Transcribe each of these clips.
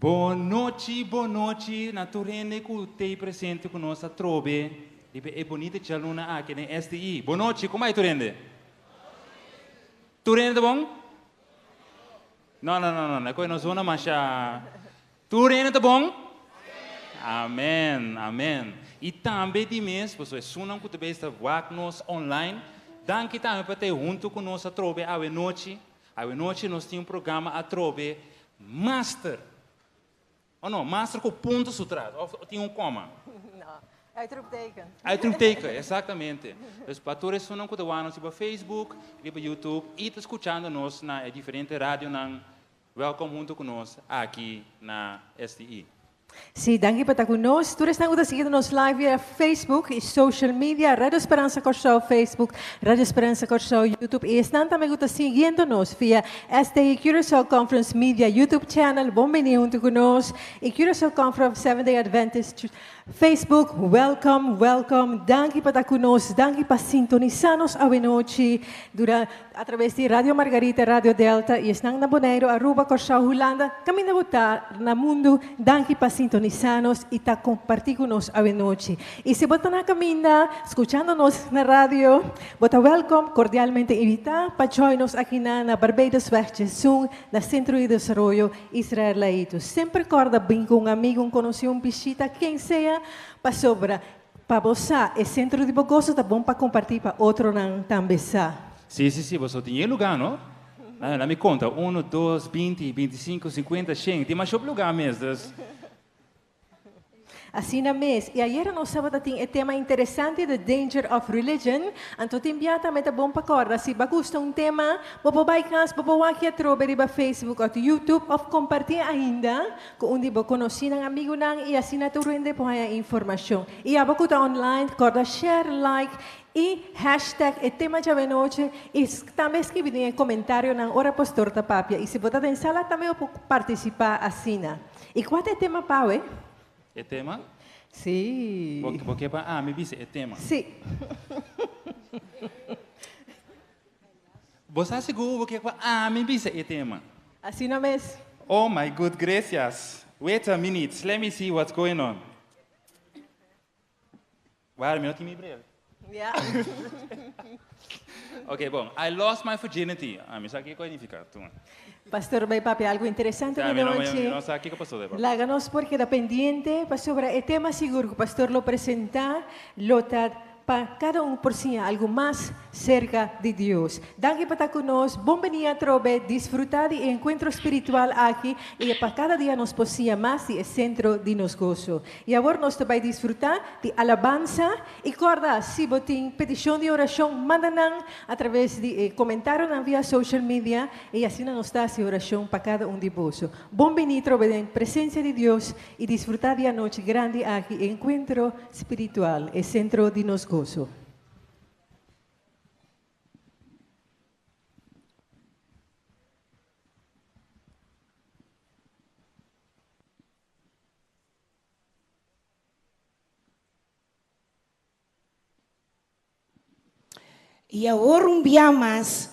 Bon nochi, bon nochi na tur hende ku t'ei presente ku nos atrobe riba e bonita djaluna aki den STI. Bon nochi, komo ai tur hende? Tur hende ta bon? No, no, no, no, no, koe nos zona masha. Tur hende ta bon? Amen, amen. I tambe di mes, pasobra esunnan ku ta bes ta wak nos online, danki tambe pa ta ei huntu ku nos atrobe awe nochi. Awe nochi nos tin un programa atrobe master. O no, master ku punto su tras, of tin un koma? No, uitroepteken. Uitroepteken, exactamente. Dus pa tur esunnan ku ta wak nos riba Facebook, riba YouTube i ta skuchando nos na e diferente radionan, Welkom hunto ku nos aki na STI. Sí, danki pa ta ku nos. Tur esnan ku ta siguiendo nos live via Facebook i social media, Radio Speransa Kòrsou Facebook, Radio Speransa Kòrsou YouTube i esnan tambe ku ta siguiendo nos via STI Curaçao Conference Media YouTube channel, bon bini hunto ku nos. I Curaçao Conference of Seventh Day Adventist Facebook, welcome, welcome. Danki pa ta ku nos, danki pa sintonisá nos awenochi dura atraves di Radio Margarita, Radio Delta i esnan na Boneiru, Aruba, Kòrsou, Hulanda, kaminda bo ta na mundu, danki pa sintonisá nos i ta kompartí ku nos awenochi. I si bo ta na kaminda skuchando nos na radio, bo ta wèlkòm, kordialmente invitá pa join nos akinan na Barbadosweg Djesun na Sentro di Desaroyo Israel Laito. Semper kòrda bin ku un amigu, un konosí, un bishita, ken sea, pasobra pa bo sa e sentro di bo goso ta bon pa kompartí pa otronan tambe sa. Sí, sí, sí, boso tin e lugá, no? Laga mi konta, unu, dos, binti, bintisinku, sinkuenta, shen, tin mashopi lugá mes, dus. Asina mes. I ayera nos tabata tin e tema interesante The Danger of Religion. Anto tin bia tambe ta bon pa kòrda si bo gusta un tema, bo por bai kas, bo por wak atrobe riba Facebook òf YouTube òf kompartí ainda ku un di bo konosínan, amigunan i asina tur hende por haña informashon. I abo ku ta online, kòrda share, like i hashtag e tema djawe nochi i tambe skibi den e komentarionan ora pastor ta papia. I si bo ta den sala tambe bo por partisipá asina. I kua ta e tema pa awe? E tema? Sí. Bo, bo ke pa ami bisa e tema? Sí. Bo sa sigur bo ke pa ami bisa e tema? Asina mes. Oh my good gracias. Wait a minute, let me see what's going on. Waar, mi no tin mi bril. Ja. Ok, bon. I lost my virginity. Ah, mi sa kiko e nifica. Tuma. Pastor bay papia algo interesante Ja, di mi no, mi, nochi. mi no sa kiko pasó de papia. Laga nos por keda pendiente pasobra e tema sigur ku pastor lo presentá lo ta pa kada un por siña algu mas serka di Dios. Danki pa ta ku nos. Bon bini atrobe. Disfrutá di e enkuentro spiritual aki i pa kada dia nos por siña mas di e sentro di nos goso. I awor nos ta bai disfrutá di alabansa i kòrda si bo tin petishon di orashon manda nan atraves di e komentarionan via social media i asina nos ta hasi orashon pa kada un di boso. Bon bini trobe den presensia di Dios i disfrutá di anochi grandi aki e enkuentro spiritual, e sentro di nos goso. I awor un bia mas,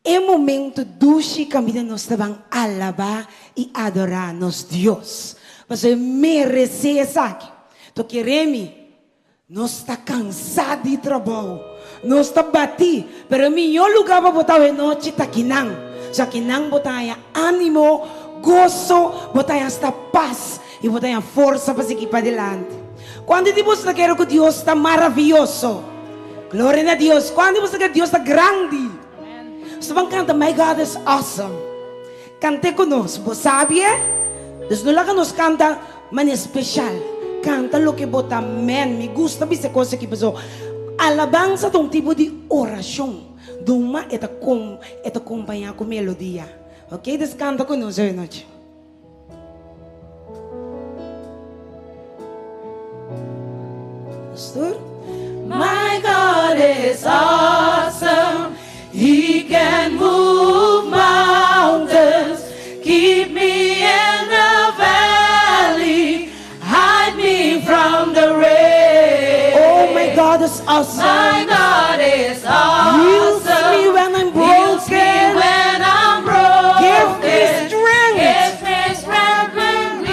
e momento dushi kaminda nos ta ban alabá i adorá nos Dios, pasobra e meresé esaki. To kere mi, nos ta kansá di trabou, nos ta batí, pero e mihó lugá pa bo ta awe nochi ta kinan. So akinan bo ta haña ánimo, goso, bo ta haña asta pas i bo ta haña forsa pa sigui padilanti. Kuantu di boso ta kere ku Dios ta maravioso? Gloria na Dios! Kuantu di boso ta kere Dios ta grandi? Boso ta ban kanta My God is awesome. Kant'é ku nos. Bo sabi e? Dus no laga nos kanta manera speshal. Kanta loke bo ta men. Mi gusta bisa e kos aki pasobra alabansa ta un tipo di orashon. Duma e ta kom e ta kompañá ku melodia. Ok, dus kanta ku nos hoy nochi. Pastor. My God is awesome, He can move mountains, keep me in the valley, hide me from the rain. Oh, my God is awesome. My God is awesome. Heals me when I'm Heals me broken. when I'm broken. Give me strength. Gives me strength when weak.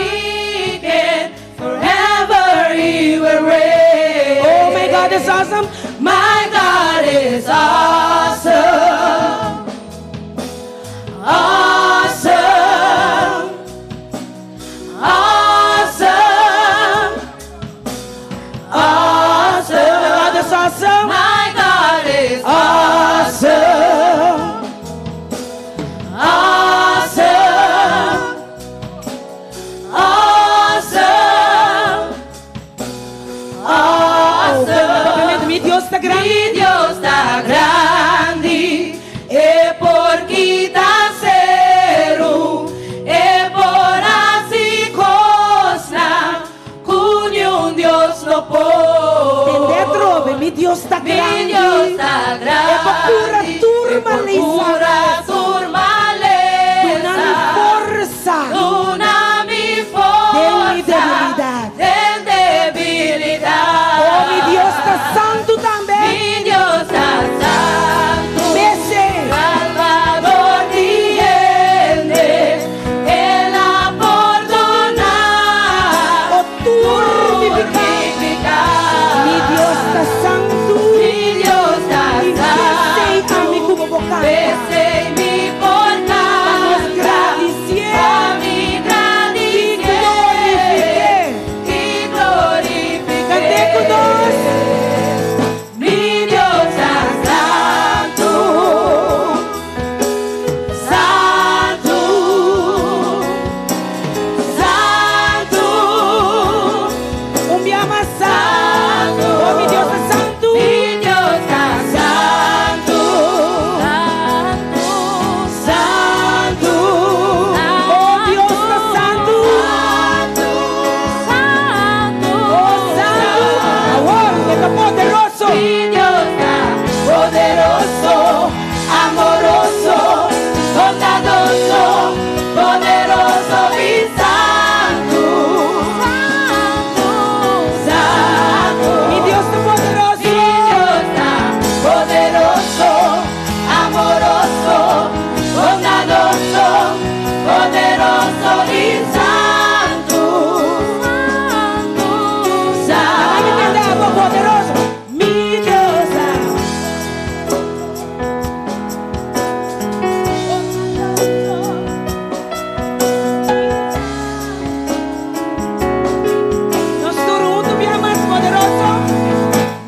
God is awesome. My God is awesome. Awesome. Awesome. Awesome. My God is awesome. My God is Awesome. awesome. Awesome. Awesome. Mi Dios ta grandi. Mi Dios ta grandi, e por kita seru, e por hasi kosnan, ku niun Dios no por. Tende atrobe, mi Dios ta Mi grandi. Dios ta E por kura grandi, tur e por malesa. kura tur Duna mi malesa. forsa. Duna mi forsa. Den mi debilidat. Den debilidat. Oh, mi Dios ta santu tambe. Mi Dios ta santu. P'esei. Salbador di hende, El a pordoná. Oh, tur mi piká. piká. Mi Dios ta santu. Mi Dios ta I p'esei santu. ami ku bo por kanta. P'esei mi por Pa nos kanta. gradisié. Pa mi gradisié. I I glorifik'é. Kant'é ku nos. Mi Dios ta santu. Santu. Santu. Un bia mas santu. Oh, mi Dios ta santu. Mi Dios ta santu. Santu. Santu. Oh, Dios ta santu. Santu. Oh, santu. Awor, e ta poderoso. Mi Dios ta poderoso, amoroso, bondadoso, poderoso i santu. Santu. Mi Dios ta poderoso. Mi Dios ta poderoso, amoroso, bondadoso, poderoso i santu. Laga mi Santu. tende bo poderoso. Mi Dios ta. Nos tur huntu bia mas poderoso.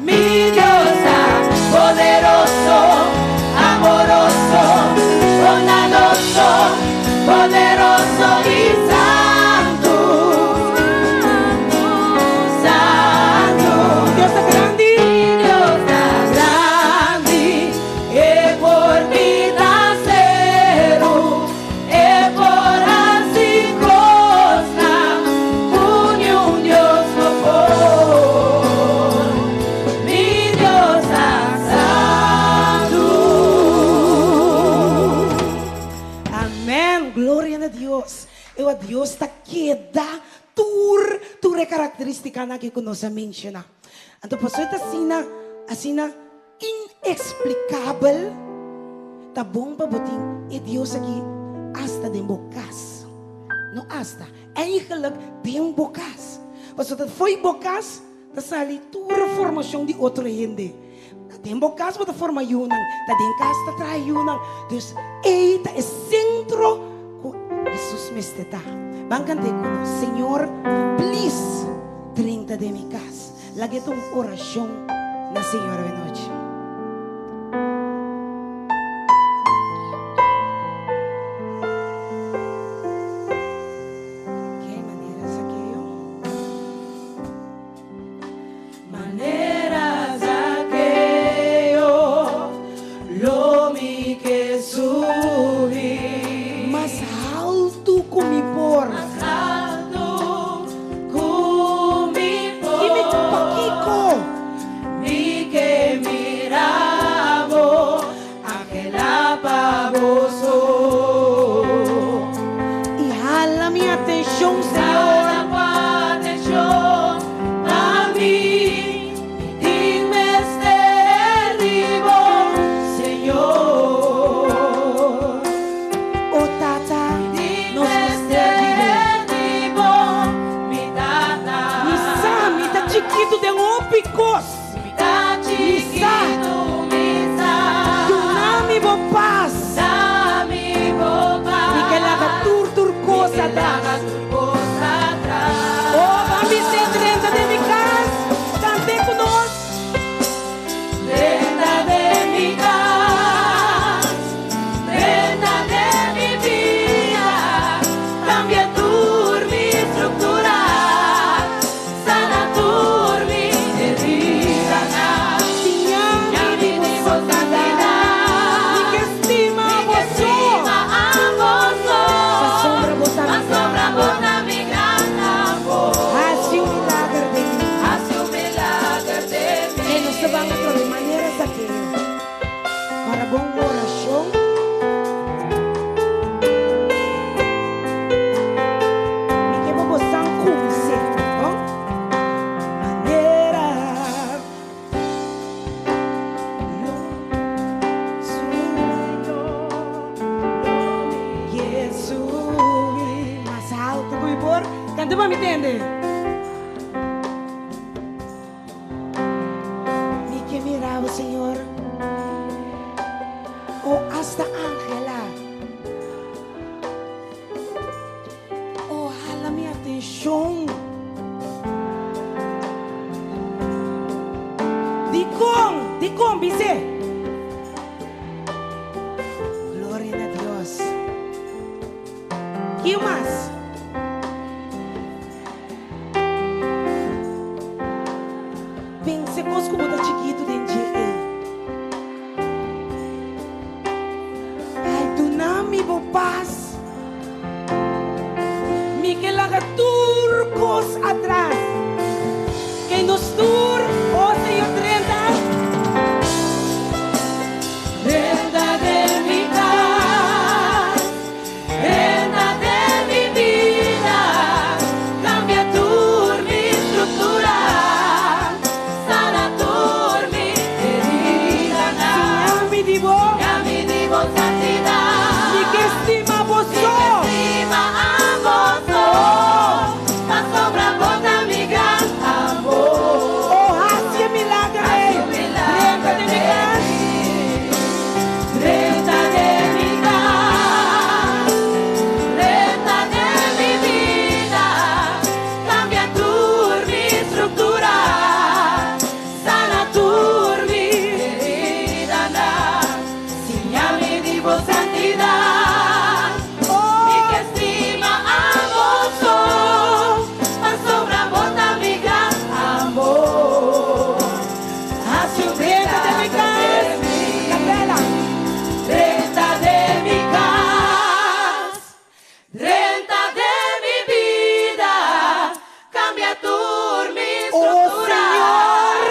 Mi Dios ta poderoso, amoroso, bondadoso, poderoso i santu. Santu. Dios ta grandi. Dios ta grandi, e por kita seru, e por hasi kosnan, ku niun Dios no por. Mi Dios ta santu. Amèn. Gloria na Dios. Eu a Dios ta keda tur tur e karakterístikanan ku nos a menshoná. Anto paso ta asina asina ineksplikabel ta bon pa bo tin e Dios aki asta den bo kas. No asta, eigenlijk den bo kas. Paso ta fo'i bo kas ta sali tur formashon di otro hende. Ta den bo kas bo ta forma yunan, ta den kas ta traha yunan. Dus ei ta e sentro ku Hesus mester ta. Ban kant'é ku nos. Señor, please drenta den mi kas. Lag'é ta un orashon na Señor awe nochi. Ke manera Zakeo? Manera Zakeo, lo mi ke subi. Mas haltu ku mi por. Mas haltu ku mi por. I mi pakiko? Mi ke mi ban atrobe manera Zakeo. Ora bon orashon. Mi ke pa bosan kumins'é, bon? Manera lo sueño lo mi ke subi. Mas alto ku mi por. Kanta pa mi tende. Mi ke mira bo, Señor. O hasta Angela. O hala mi atenshon. Dikon? Dikon? Bis'é. Gloria na Dios. Ki mas? Pensa kos ku bo ta chikitu den dje ei. Ai, duna mi bo pas. Mi ke laga tur kos atras. Ke nos tur, o Señor, drenta. Drenta den mi kas. Renta den mi bida, cambia tur mi structura, sana tur mi heridanan. Siña mi di bo. Siña mi di bo santidad. Mi ke stima bo Mi so. ke stima abo so. Pasobra bo ta mi gran amor. Oh, hasi e milager ei. Hasi un milager Renta den mi kas. Drenta den mi kas, drenta den mi bida, kambia tur mi struktura, sana tur mi heridanan, siña mi di bo santidat. Mi ke stima abo so, pasobra bo ta mi gran amor. Hasi un Drenta den mi kas. Capela. Drenta den mi kas, drenta den mi bida, kambia tur mi Oh, struktura, Señor.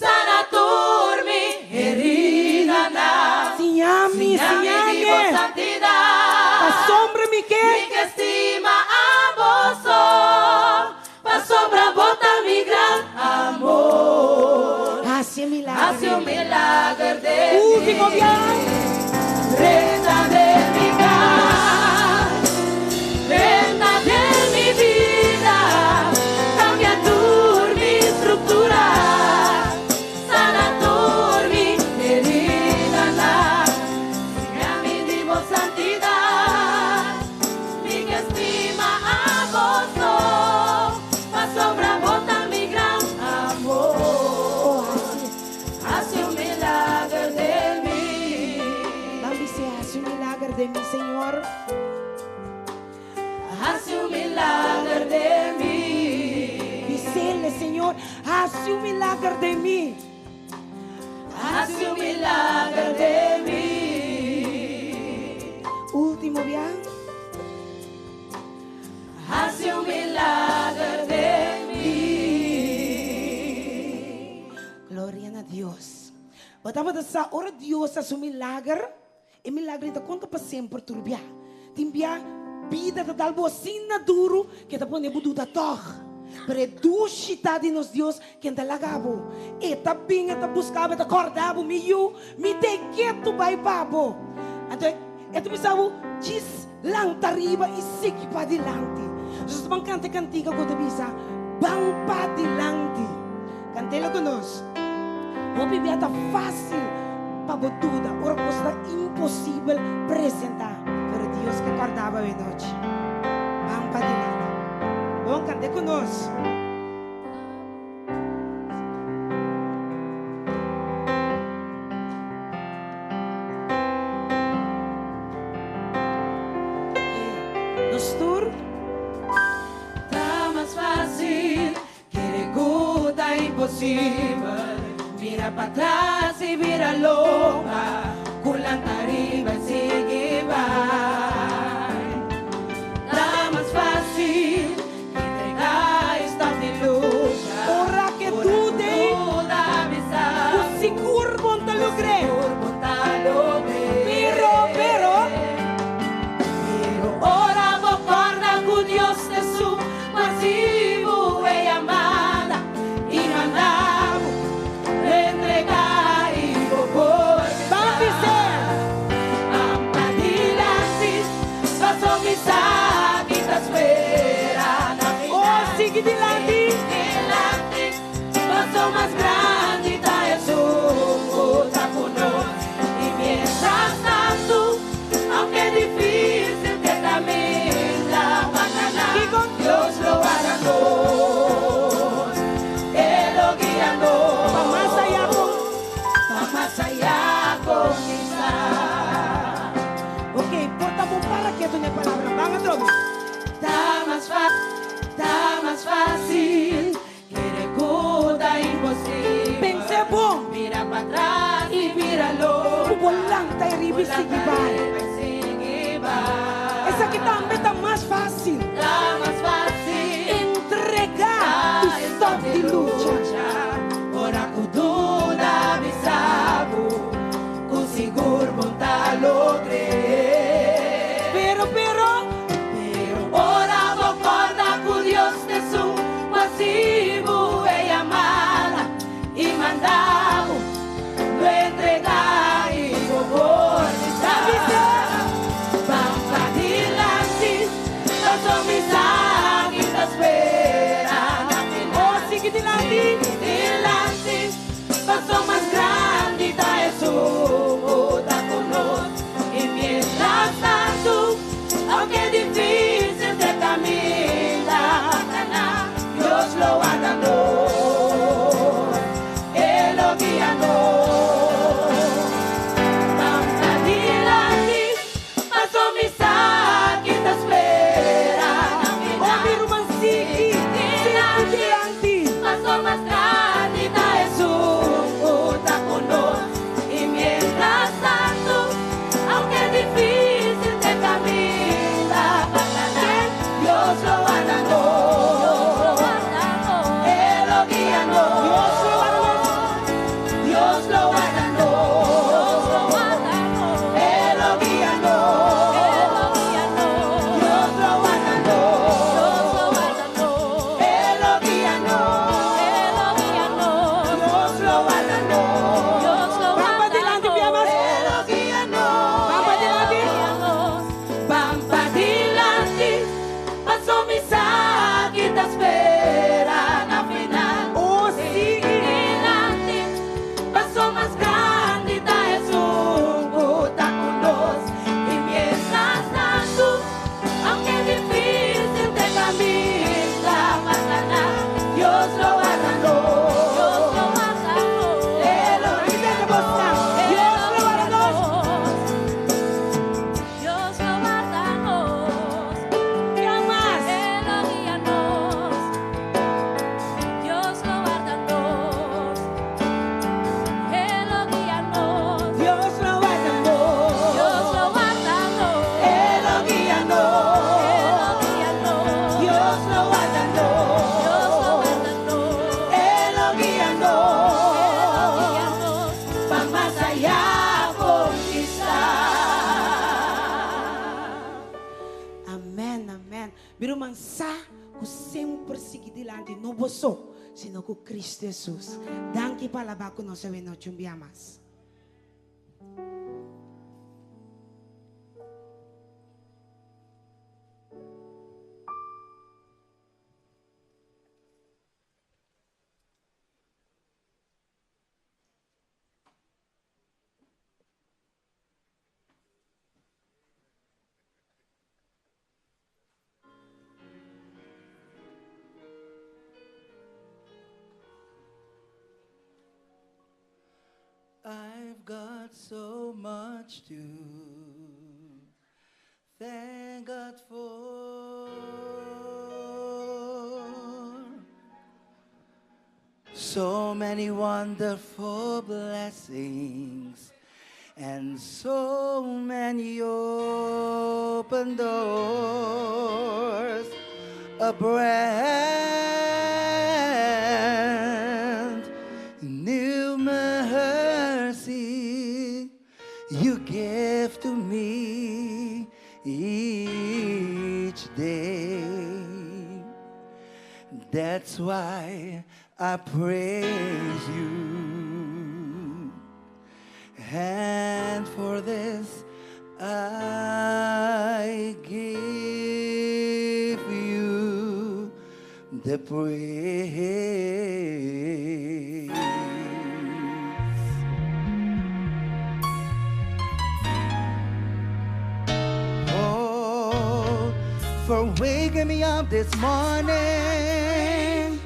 sana tur mi heridanan, Siña mi, siña mi siña di bo mi. santidat. Pasobra mi ke. Mi ke stima abo so, pasobra bo ta mi gran amor. Hasi e milager. Hasi un milager den mi. Último biaha. Drenta den mi kas, drenta den mi bida, kambia tur mi struktura, sana tur mi heridanan, siña mi di bo santidat. Mi ke stima abo so, pasobra bo ta mi gran amor. Hasi un milager den mi. Ban bis'é, hasi un milager den mi, Señor. Hasi un milager den mi. Bis'é, Señor, hasi un milager den mi. Hasi un milager den mi. Último biaha. Hasi un milager den mi. Gloria na Dios. Bo tabata sa ora Dios hasi un milager, e milager ta konta pa semper tur bia. Tin bia bida ta dal bo asina duru ke ta pone bo duda tòg. Pero e dushi ta di nos Dios ken ta laga bo. E ta bin, e ta buska bo, e ta kòrda bo, Mi yu, mi te ketu bai pa bo. Anto e ta bisa bo, Djis lanta riba i sigui padilanti. Nos ta ban kanta e kantika ku ta bisa, Ban padilanti. Kant'el ku nos. Hopi bia ta fásil pa bo duda ora kos ta imposibel presentá, pero Dios ke kòrda bo awe nochi. Ban padilanti. Bon, kant'é ku nos. Nos tur. Ta mas fásil kere ku ta imposibel. Mira patras i bira lomba. Ku lanta riba i sigui bai. Ta mas fásil entregá i stòp di lucha. Ora ku Ora duda duda bisa. Ku ketu na e palabra. Ban atrobe. Ta mas fa, ta mas fásil kere ku ta imposibel. Pens'é bon. Mira patras i bira loko. Ku bo lanta e riba i sigui bai. Esaki tambe ta mas fásil. Ta mas fásil. Entregá i stòp di lucha. Ora ku duda bisa bo ku sigur bo ta logr'é. Pero, pero. Pero ora bo kòrda ku Dios ta esun ku a hasi bo e yamada i manda bo, lo entregá i bo por bisa. Ban padilanti, paso mi sa ki ta spera na final. Oh, sigui dilanti. Sigui dilanti, paso mas grandi ta esun ku ta ku nos. I mientras tantu, aunke difísil t'e kaminda, Dios lo warda nos, E lo guia nos. Ban padilanti, paso mi sa ki ta spera na final. Oh, mi ruman, sigui, sigui dilanti. Paso mas grandi ta esun ku ta ku nos. I mientras tantu, aunke difísil t'e kaminda pa kana, Dios lo warda nos. E lo guia nos. Dios lo warda nos. Dios lo warda nos. E lo guia nos. Dios lo warda nos. E lo guia nos. Dios lo warda nos. Ban padilanti, bia mas. E lo guia nos. Ban padilanti. Ban padilanti, paso mi sa ki ta spera na final. Oh, sigui. Dilanti, paso mas grandi ta esun ku ta ku nos. I mientras tantu, aunke difísil t'e kaminda pa kana, Dios lo warda nos. E lo Repite bos nan. Dios lo warda nos. Dios lo warda nos. Bia mas. E lo guia nos. Dios lo warda nos. E lo guia nos. Dios lo warda nos. Dios lo warda nos. E lo guia nos. E lo guia nos. Dios lo warda nos. Dios lo warda nos. E lo guia nos. Pa mas ayá konkistá. Amèn, amèn. Mi ruman sa ku semper sigui dilanti, no bo so, sino ku Kristu Hesus. Danki pa alabá ku nos awe nochi un bia mas. I've got so much to thank God for. So many wonderful blessings and so many open doors. A brand new mercy you give to me each day. That's why I praise you. And for this I give you the praise. Oh, for waking me up this morning,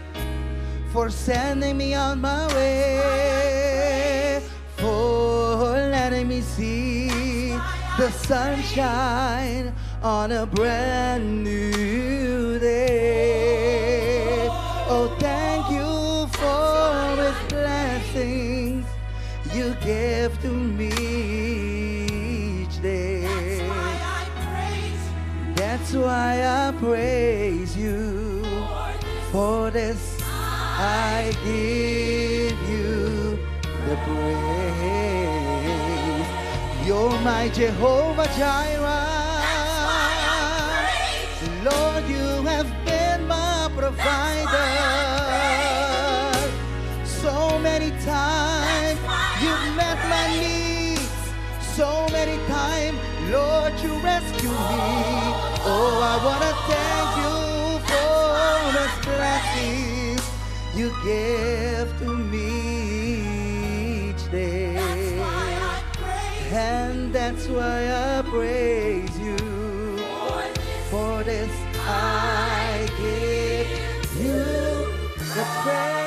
for sending me on my way, for letting me see the sunshine on a brand new day. Oh, thank you for His blessings you give to me each day. That's why I praise you. For this I give you the praise. You're my Jehovah Jireh. Lord, you have been my provider. So many times you've met my needs. So many times, Lord, you rescued me. Oh, I want to thank you for the blessings you give to me each day. And that's why I praise you. For this I give you the praise.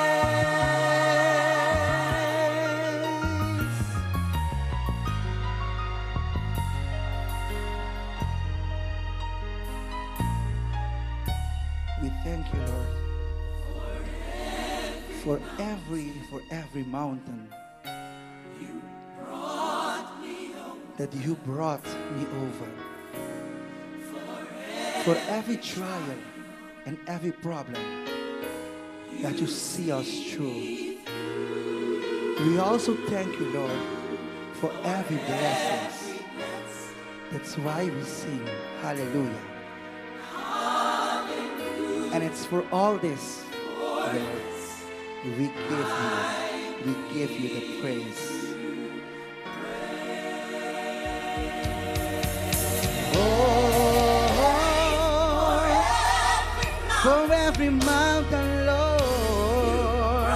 We thank you, Lord, for every for every mountain that you brought me over. For every trial and every problem that you see us through. We also thank you, Lord, for every blessings. That's why we sing hallelujah. And it's for all this, Lord, we give you, we give you the praise. Oh, for every mountain, Lord,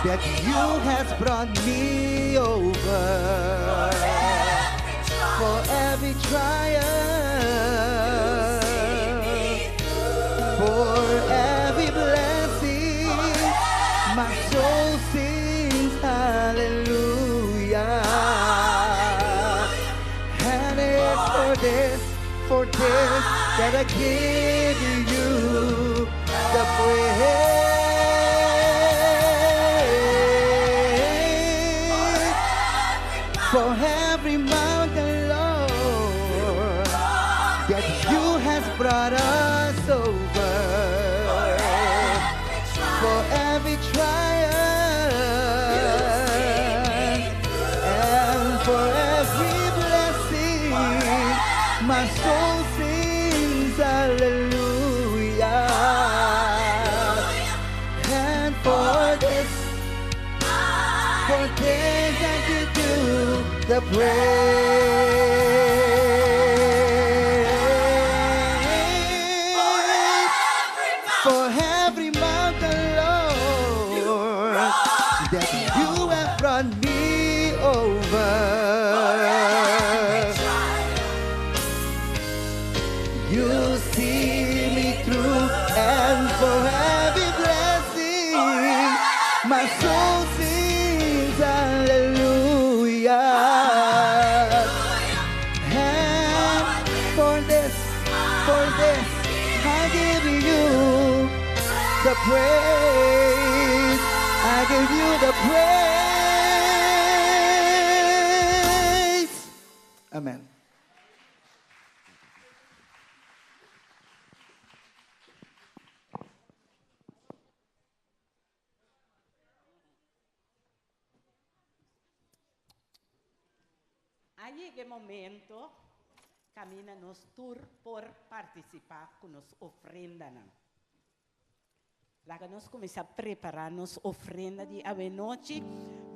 that you has brought me over. For every trial, for every blessing, my soul sings hallelujah. And it's for this, for this that I give you the praise. For every mountain, Lord, that you has brought us over. For every trial and for every blessing, my soul sings hallelujah. And for this, for this I give you the praise. For every mountain, Lord, that you have brought me over. You see me through, and for every blessing, my soul sings hallelujah. And for this, for this, I give you the praise. I give you the praise. Amen. A yega e momento kaminda nos tur por partisipá ku nos ofrendanan. Laga nos kuminsá prepará nos ofrenda di awenochi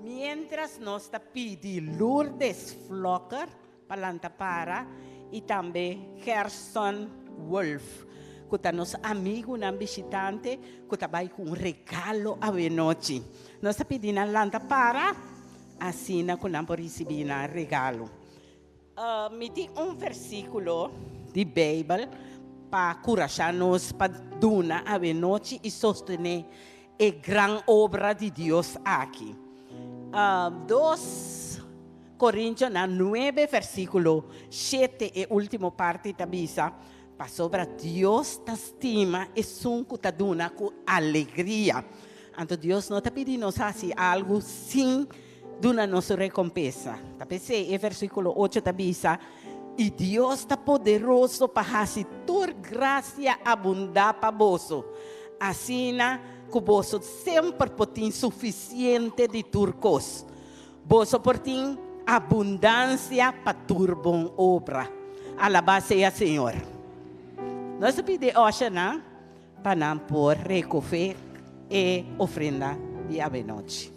miéntras nos ta pidi Lourdes Flokker pa lanta para i tambe Gerson Wolf ku ta nos amigunan bishitante ku ta bai ku un regalo awenochi. Nos ta pidi nan lanta para asina ku nan por risibí nan regalo. Mi tin un versíkulo di Beibel pa kurashá nos pa duna awenochi i sostené e gran obra di Dios aki. Dos. Korintionan 9 versíkulo 7 e último parti ta bisa, Pasobra Dios ta stima esun ku ta duna ku alegria. Anto Dios no ta pidi nos hasi algu sin duna nos rekompesa. Ta p'esei e versíkulo 8 ta bisa, I Dios ta poderoso pa hasi tur grasia abundá pa boso, asina ku boso semper por tin sufisiente di tur kos. Boso por tin abundansia pa tur bon obra. Alabá sea Señor. Nos ta pidi oshernan pa nan por rekohe e ofrenda di awenochi.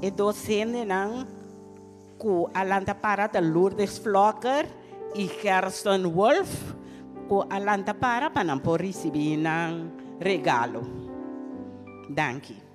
E dos hendenan ku a lanta para ta Lourdes Flokker i Gerson Wolf ku a lanta para pa nan por risibí nan regalo. Danki.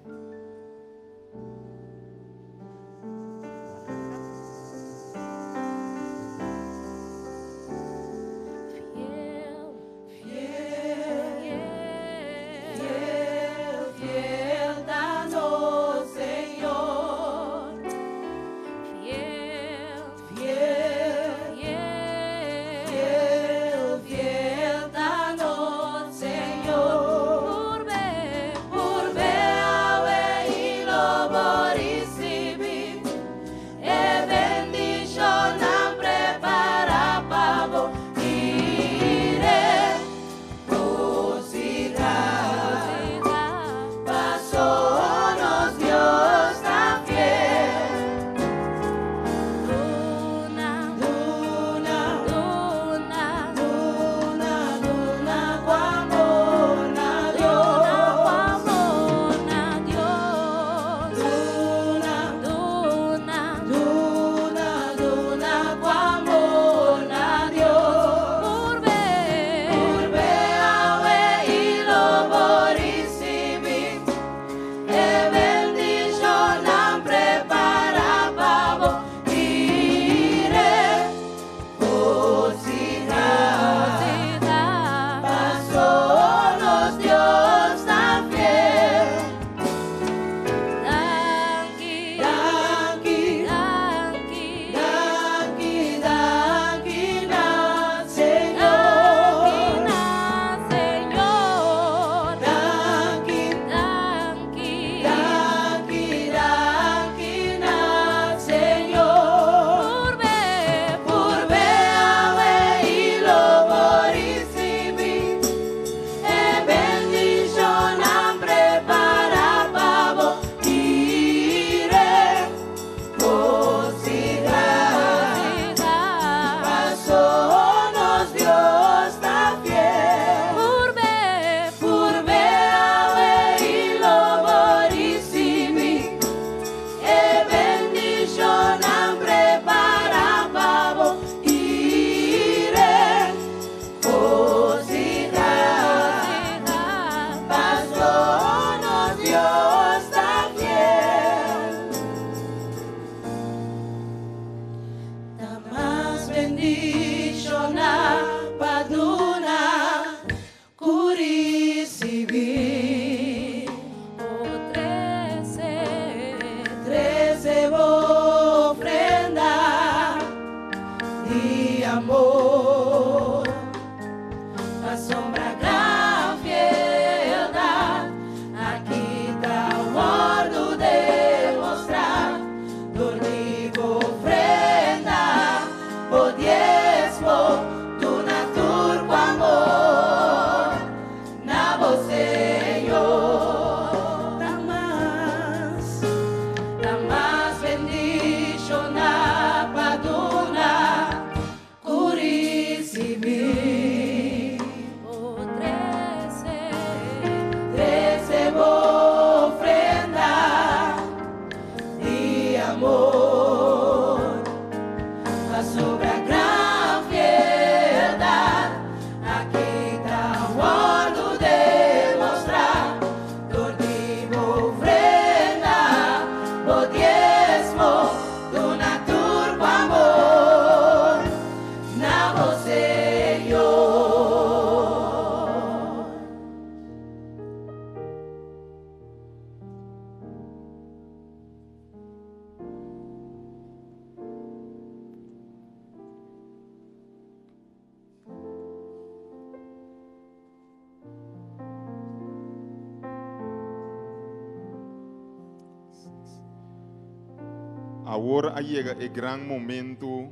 Awor a yega e gran momento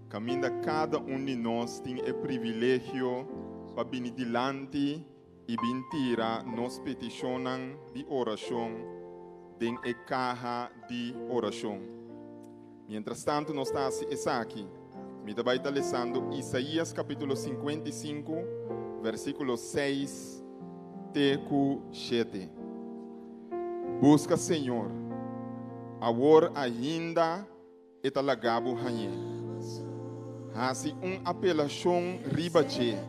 kaminda kada un di nos tin e privilegio pa bini dilanti i bin tira nos petishonnan di orashon den e kaha di orashon. Mientrastantu nos ta hasi esaki, mi ta bai ta lesando Isaías kapítulo 55, versíkulo 6 te ku 7. Buska Señor, awor ainda e ta laga bo hañ'é. Hasi un apelashon riba dje,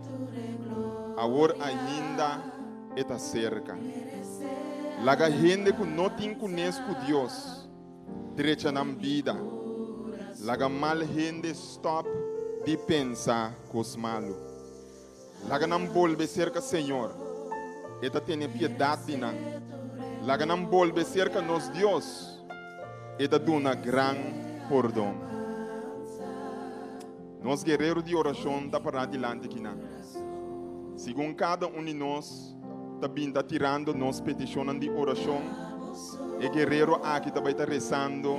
awor ainda e ta serka. Laga hende ku no tin kunes ku Dios drecha nan bida. Laga mal hende stòp di pensa kos malu. Laga nan bolbe serka Señor, E ta tene piedat di nan. Laga nan bolbe serka nos Dios, E ta duna gran pordon. Nos guerero di orashon ta pará dilanti kinan. Segun kada un di nos ta bin ta tirando nos petishonnan di orashon, e guerero aki ta bai ta resando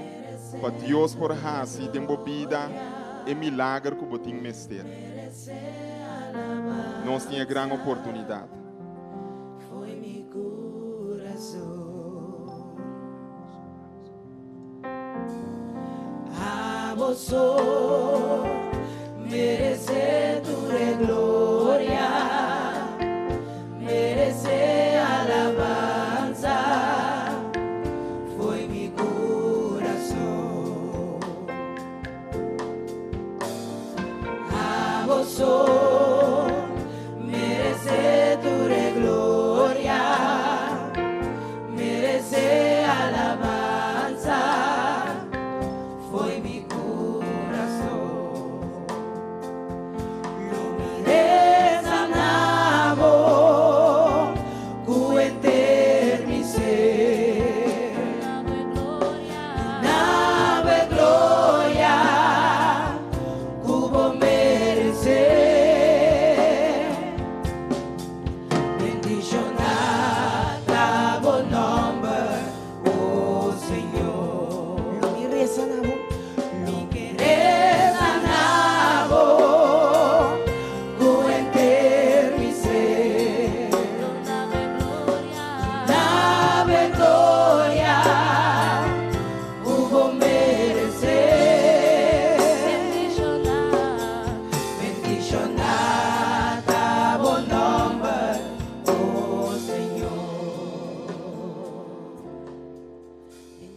pa Dios por hasi den bo bida e milager ku bo tin mester. Nos tin e gran oportunidat.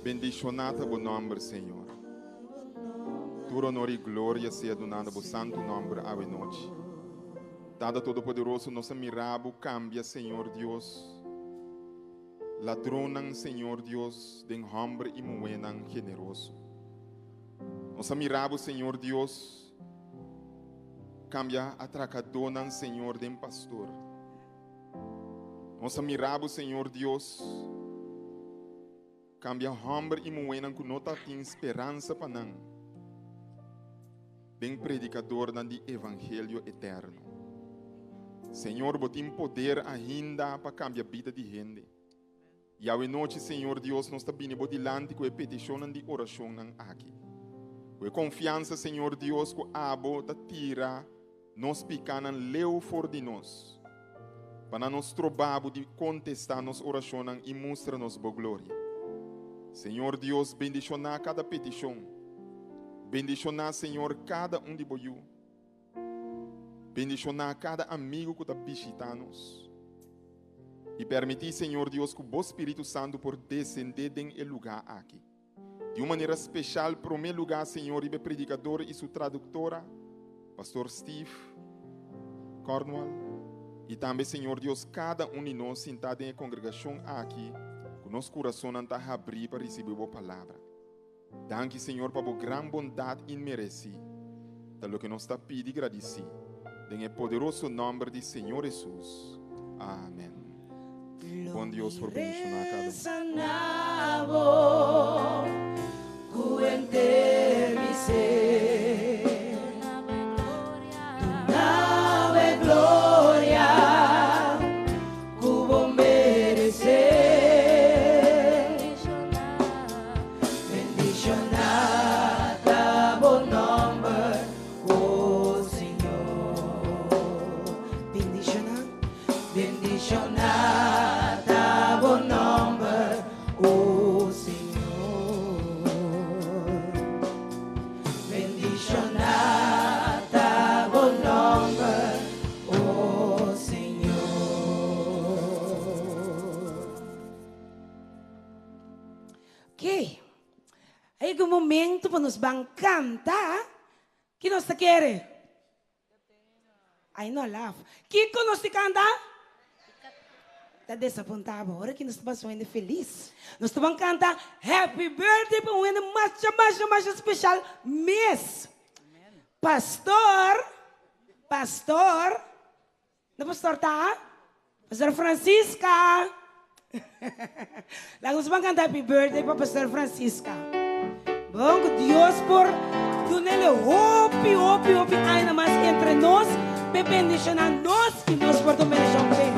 Bendishoná ta bo nòmber, Señor. Tur honor i gloria sea duná na bo santu nòmber awe nochi. Tata Todopoderoso, nos a mira bo kambia, Señor Dios, ladronnan, Señor Dios, den hòmber i muhénan generoso. Nos a mira bo, Señor Dios, kambia atrakadónan, Señor, den pastor. Nos a mira bo, Señor Dios, kambia hòmber i muhénan ku no ta tin speransa pa nan den predikadornan di evangelio eterno. Señor, bo tin poder ainda pa kambia bida di hende. I awe nochi, Señor Dios, nos ta bini bo dilanti ku e petishonnan di orashonnan aki. Ku e konfiansa, Señor Dios, ku abo ta tira nos pikánan leu for di nos, pa nan no stroba bo di kontestá nos orashonnan i mustra nos bo gloria. Señor Dios, bendishoná kada petishon. Bendishoná, Señor, kada un di bo yu. Bendishoná kada amigu ku ta bishitá nos. I permití, Señor Dios, ku bo Spiritu Santu por desendé den e lugá aki. Di un manera speshal, promé lugá, Señor, riba e predikador i su traduktora, Pastor Steve Cornwall, i tambe, Señor Dios, kada un di nos sintá den e kongregashon aki, ku nos kurasonnan ta habrí pa risibí bo Palabra. Danki Señor pa bo gran bondad inmereci. Ta loke nos ta pidi gradici den e poderoso nomber di Señor Jesus. Amen. Bon Dios por bendiciona cada un. Bendishoná Bendishoná ta bo nòmber, o Señor. Bendishoná ta bo nòmber, o Señor. Ok. A yega un momento pa nos ban kanta. Ki nos ta kere? Ay no laf. Kiko nos ti kanta? Ta desapunta bo. Ora ki nos ta basa un hende felis. Nos ta ban kanta Happy Birthday pa un hende masha masha masha special mes. Pastor, pastor, no pastor ta? Pastor Francisca. Laga nos ban canta happy birthday pa Pastor Francisca. Bon, cu Dios por dunele hopi, hopi, hopi aña mas entre nos, pe bendiciona nos y nos por ta un bendicion p'e.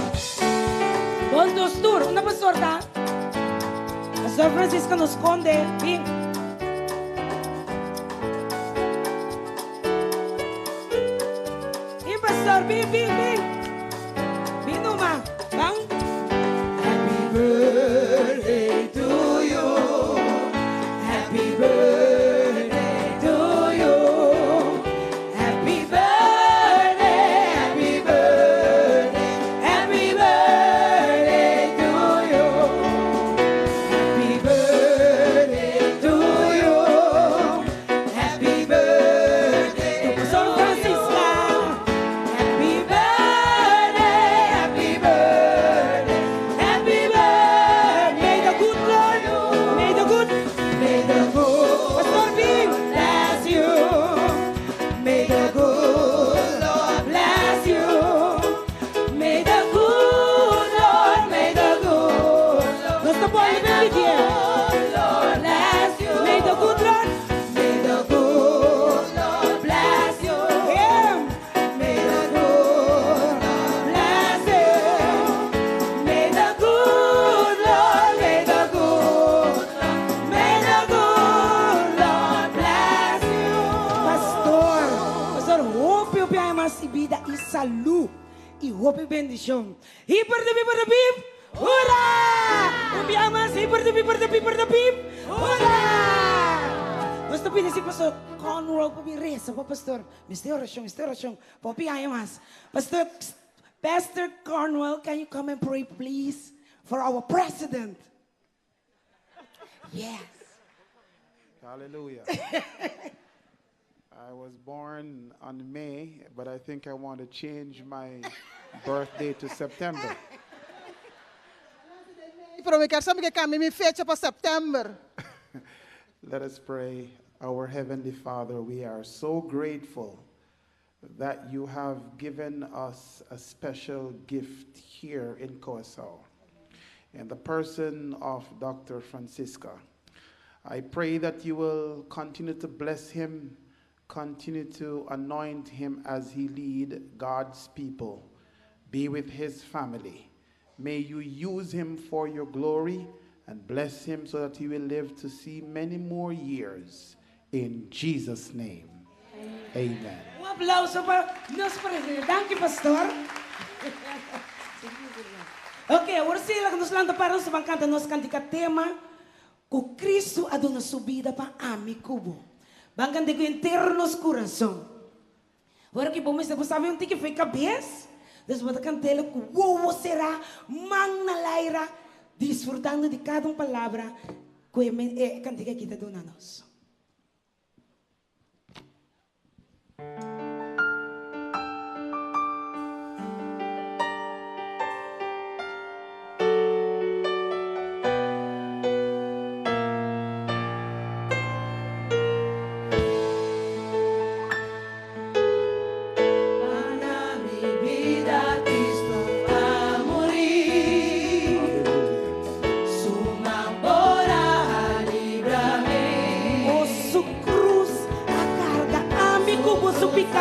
Bon, nos tur, unda Pastor ta? Pastor Francisca nos sconde, bin. Bin pastor, bin, bin, bin. Bin numa, ban. Happy birthday to you. Happy birthday to you. Happy birthday, happy birthday, happy birthday to you. Happy birthday to you. Happy birthday to Pastor Francisca. Happy birthday, happy birthday, happy birthday. May the good Lord, may the good, may the good Pastor Bing bless you. May the good Lord bless you. May the good Lord, may the good Lord, Nos ta bolbe may the pidi. good Lord bless you. May the good Lord, may the good Lord bless you. Him. May the good Lord bless you. May the good Lord, may the good Lord, may the good Lord bless you. Pastor, Pastor, hopi hopi aña mas di bida y salud y hopi bendicion. Hiper de piper de pip, hurra! Un bia mas, hiper de piper de piper de pip, hurra! Nos ta pidi si Pastor Conroy pa bin reza pa Pastor. Mester oracion, mester oracion. Hopi aña mas. Pastor, Pastor Cornwell, can you come and pray please for our president? Yes. Hallelujah. I was born on May, but I think I want to change my birthday to September. Pero mi kier sa mi cambia mi fecha pa september. Let us pray. Our Heavenly Father, we are so grateful that you have given us a special gift here in Kòrsou, in the person of Dr. Francisca. I pray that you will continue to bless him, continue to anoint him as he lead God's people. Be with his family. May you use him for your glory and bless him so that he will live to see many more years. In Jesus' name, amen. Un aplauso pa nos presidente. Danki, pastor. Ok, awor si nos lanta para nos ban canta nos cantica tema cu Cristo a duna su bida pa ami cu bo. Ban canta cu henter nos curason. Awor cu bo mester sabi un tiki fo'i cabes. Dus bo ta cant'e cu wowo sera, man na laira, disfrutando di cada un palabra cu e cantica aki ta duna nos. Pa mi bida Cristo a muri. Su man por a libra mi. Oh, su cruz a carga ami cu bo su pica.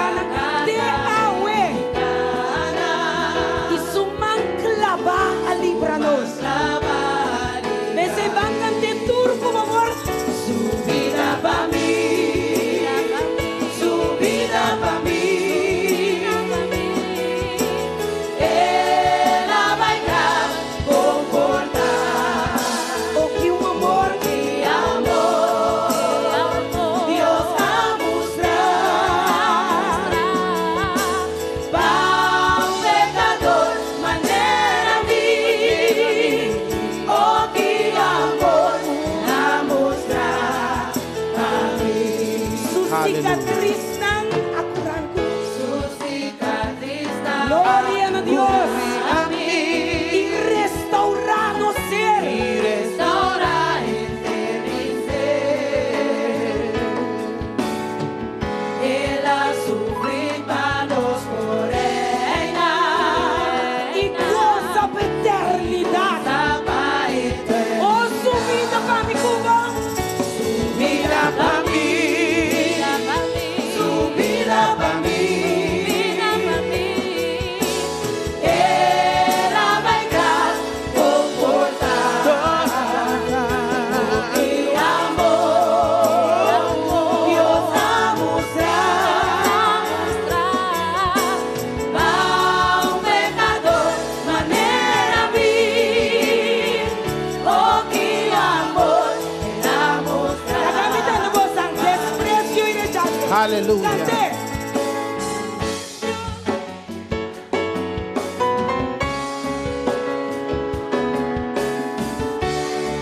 Hallelujah. Cant'é.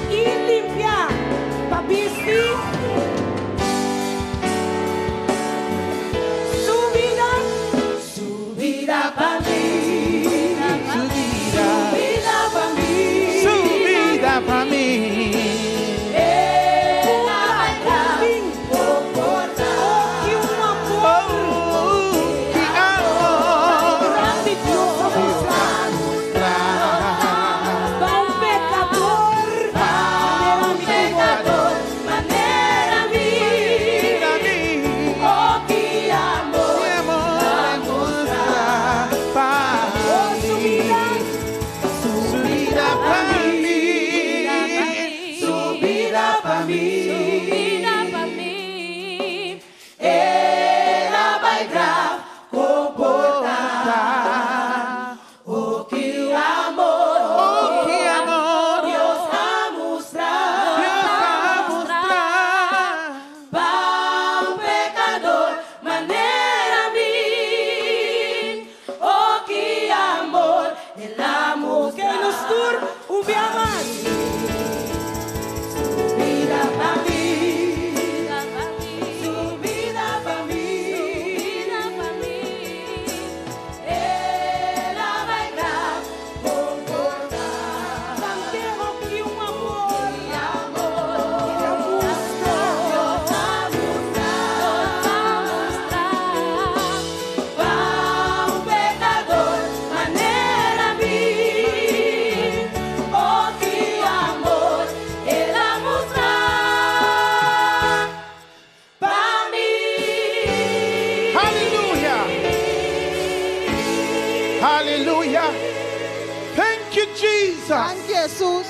I limpia pa bisti su bida. Su bida pa mi. Su bida. Su bida pa mi. Su bida pa mi. El a bai Oh, ki un amor. Oh, ki amor. Grandi Dios a mustra. Pa un pekador. Pa un pekador. Manera mi. Oh, ki amor. Oh, su bida. Su bida pa mi. Su bida pa mi. Su bida pa mi. El a bai graf komportá. Oh, ki amor. Oh, ki amor. Dios a mustra. Dios a mustra. Pa un pekador manera mi. Oh, ki amor. El a mustra. Que nos tur un bia mas. Su bida pa mi. Su bida pa mi. Su bida pa mi. Su bida pa mi. El a bai graf komportá. Cant'é oh ki un amor. El a mustra. Dios a mustra. Pa un pekador manera mi. Oh, ki amor. El a mustra pa mi. Hallelujah. Hallelujah. Thank you, Jesus. Danki, Jesus.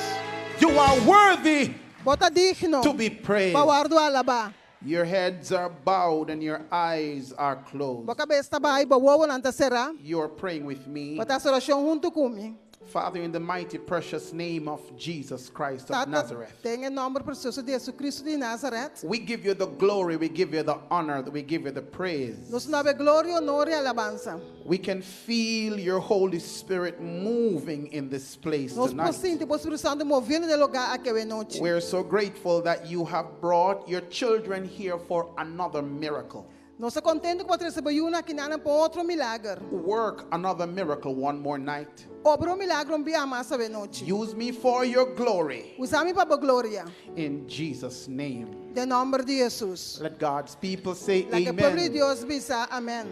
You are worthy Bo ta digno. to be praised. Pa wòrdu alabá. Your heads are bowed and your eyes are closed. Bo kabes ta abou, bo wowonan ta será. You're praying with me. Bo ta hasi orashon huntu ku mi. Father, in the mighty, precious name of Jesus Christ of Tata, Nazareth, den e nòmber presioso di Hesukristu di Nazaret. we give you the glory, we give you the honor, we give you the praise. Nos ta duna bo gloria, honor i alabansa. We can feel your Holy Spirit moving in this place Nos tonight. por sinti bo Spiritu Santu moviendo den e lugá aki awe nochi. We're so grateful that you have brought your children here for another miracle. Nos ta kontentu ku bo a trese bo yunan akinan pa otro milager. Work another miracle one more night. Obra un milager un bia mas awe nochi. Use me for your glory. Usa mi pa bo gloria. In Jesus' name. Den nòmber di Jesus. Let God's people say Laga pueblo di amen. Dios bisa amèn.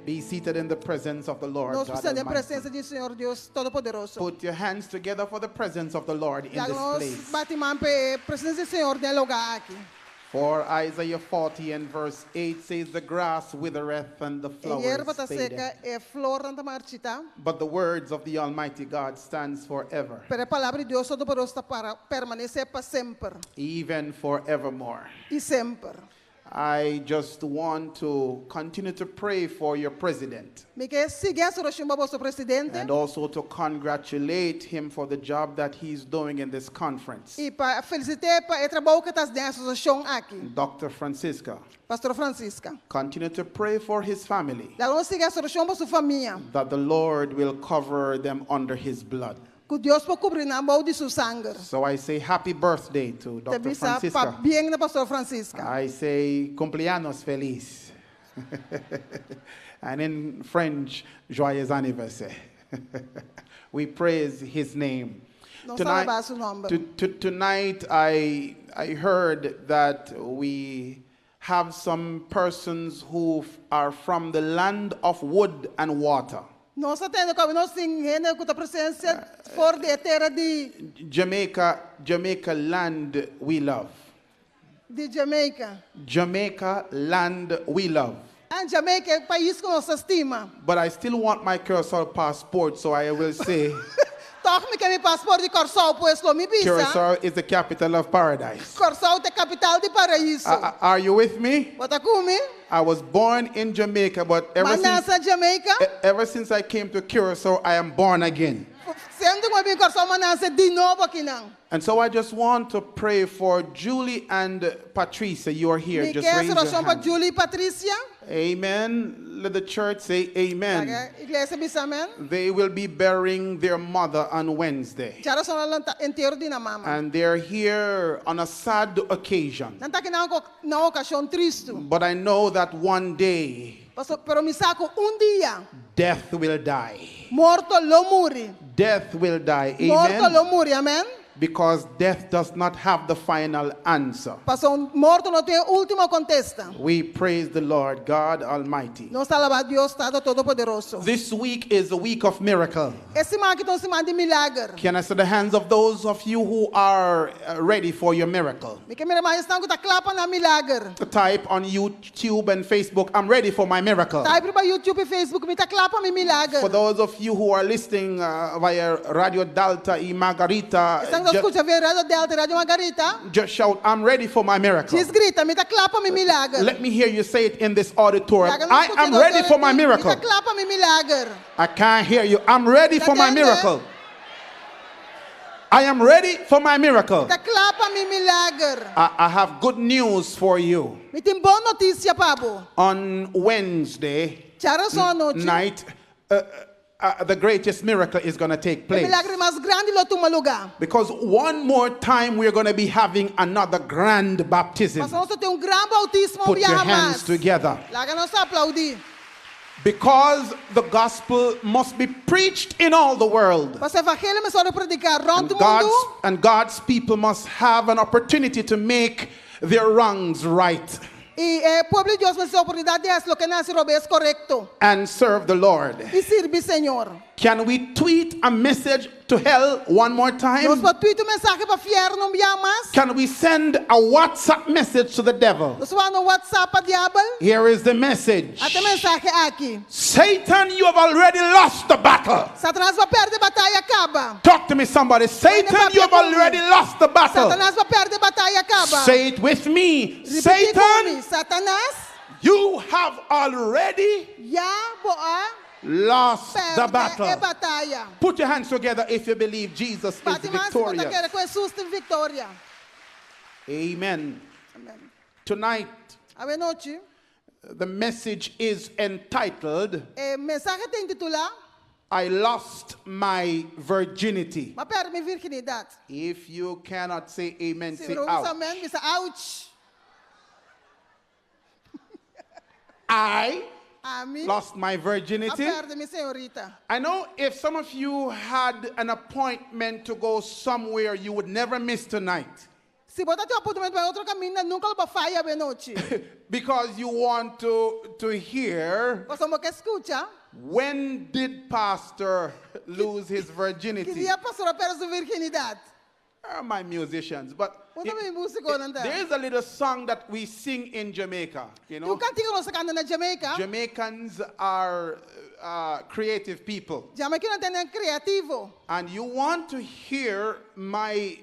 Be seated in the presence of the Lord. Nos God sinta den Almighty. presensia di Señor Dios Todopoderoso. Put your hands together for the presence of the Lord in Laga this nos place. bati man pa e presensia di Señor den e lugá aki. For Isaiah 40 and verse 8 says, The grass withereth and the E flowers yerba ta fadeth, seka, e flornan ta marchitá. but the words of the Almighty God stands forever, Pero e palabra di Dios Todopoderoso ta para permanesé pa semper even forevermore. i semper. I just want to continue to pray for your president Mi ke sigui hasi orashon pa boso presidente and also to congratulate him for the job that he's doing in this conference. i pa felisit'é pa e trabou ku e ta hasi den e asosiashon aki. Dr. Francisca, Pastor Francisca. continue to pray for his family Laga nos sigui hasi orashon pa su famia. that the Lord will cover them under his blood. Ku Dios por kubri nan bou di su sanger. So I say happy birthday to Te Dr. bisa Francisca. pabien na Pastor Francisca. I say cumpleaños feliz. and in French, joyeux anniversaire. we praise his name. Nos ta alabá su nòmber. tonight, I heard that we have some persons who are from the land of wood and water. Nos a tende ku nos tin hende ku ta presente for di tera di, Jamaica, Jamaica land we love. di Jamaica. Jamaica land we love. Ah, Jamaica e pais ku nos ta stima. But I still want my Curacao passport, so I will say Tòg mi ke mi paspòrt di Kòrsou, pues lo mi bisa. Curacao is the capital of paradise. Kòrsou ta kapital di paraíso. Are you with me? Bo ta ku mi? I was born in Jamaica, but ever M'a since, nase Jamaica. ever since I came to Curacao, I am born again. Siendo ku mi a bin Kòrsou m'a nase di nobo akinan. And so I just want to pray for Julie and Patricia. You are here. Mi Just ke hasi raise your orashon pa hand. Julie i Patricia. Amen. Let the church say amen. Laga iglesia bisa amèn. They will be burying their mother on Wednesday. Djarason nan lo ta entiero di nan mama. And they're here on a sad occasion. Nan ta aki na un okashon tristu. But I know that one day Paso, pero mi sa ku un dia death will die. morto lo muri. Death will die. Morto lo Amen. muri, amèn. Because death does not have the final answer. Paso morto no tin e último kontesta. We praise the Lord God Almighty. Nos ta alabá Dios Tata Todopoderoso. This week is a week of miracle. E siman aki ta un siman di milager. Can I see the hands of those of you who are ready for your miracle? Mi ke mira man di esnan ku ta kla pa nan milager. Type on YouTube and Facebook, I'm ready for my miracle. Type riba YouTube i Facebook, mi ta kla pa mi milager. For those of you who are listening via Radio Delta y Margarita, Esnan ku ta skucha via Radio Delta, Radio Margarita. just shout, I'm ready for my miracle. Djis grita, mi ta kla pa mi milager. Let me hear you say it in this auditorium. Laga nos I skucha am den ready for my Mi miracle. ta kla pa mi milager. I can't hear you. I'm ready for my Natende. miracle. I am ready for my miracle. Mi ta kla pa mi milager. I have good news for you. Mi tin bon notisia pa bo. On Wednesday Djarason anochi. night, the greatest miracle is going to take E place. milager mas grandi lo tuma lugá. Because one more time we're going to be having another grand baptism. Paso nos tin un gran boutismo Put your biaha hands mas. together. Laga nos aploudí. Because the gospel must be preached in all the world. Paso evangelio mester wòrdu prediká rònt And mundu. God's people must have an opportunity to make their wrongs right I e pueblo di Dios mester oportunidat di hasi loke nan a hasi robes korekto. and serve the Lord. I sirbi Señor. Can we tweet a message to hell one more time? Nos por tweet un mensahe pa fièrnu un bia mas? Can we send a WhatsApp message to the devil? Nos por manda un WhatsApp pa diabel? Here is the message. Ata e mensahe aki. Satan, you have already lost the battle. Satanas, bo a pèrdè e bataya kaba. Talk to me, somebody. Satan, you have already lost the battle. Satanas, bo a pèrdè e bataya kaba. Say it with me. Ripití Satan, ku mi. Satanas, you have already ya bo a lost the pèrdè e battle. bataya. Put your hands together if you believe Jesus is Bati man si bo ta victorious. kere ku Hesus tin viktoria. Amen. Amen. Tonight, Awe nochi, the message is entitled, e mensahe ta intitulá I Lost My Virginity. M'a pèrdè mi virginidat. If you cannot say amen, Si say bo ouch. amèn, bisa ouch. I Ami lost my a virginity. pèrdè mi señorita. I know if some of you had an appointment to go somewhere you would never miss tonight Si bo tabatin apuntamentu pa otro kaminda, nunka lo bo a faya awe nochi. because you want to hear Pasobra bo ke skucha. when did pastor lose his virginity? Ki dia pastor a pèrdè su virginidat? Where are my musicians? But Unda mi músikonan ta? there is a little song that we sing in Jamaica. You know, Un kantika nos ta kanta na Jamaica. Jamaicans are creative people. Jamaikanonan ta hende kreativo. And you want to hear my,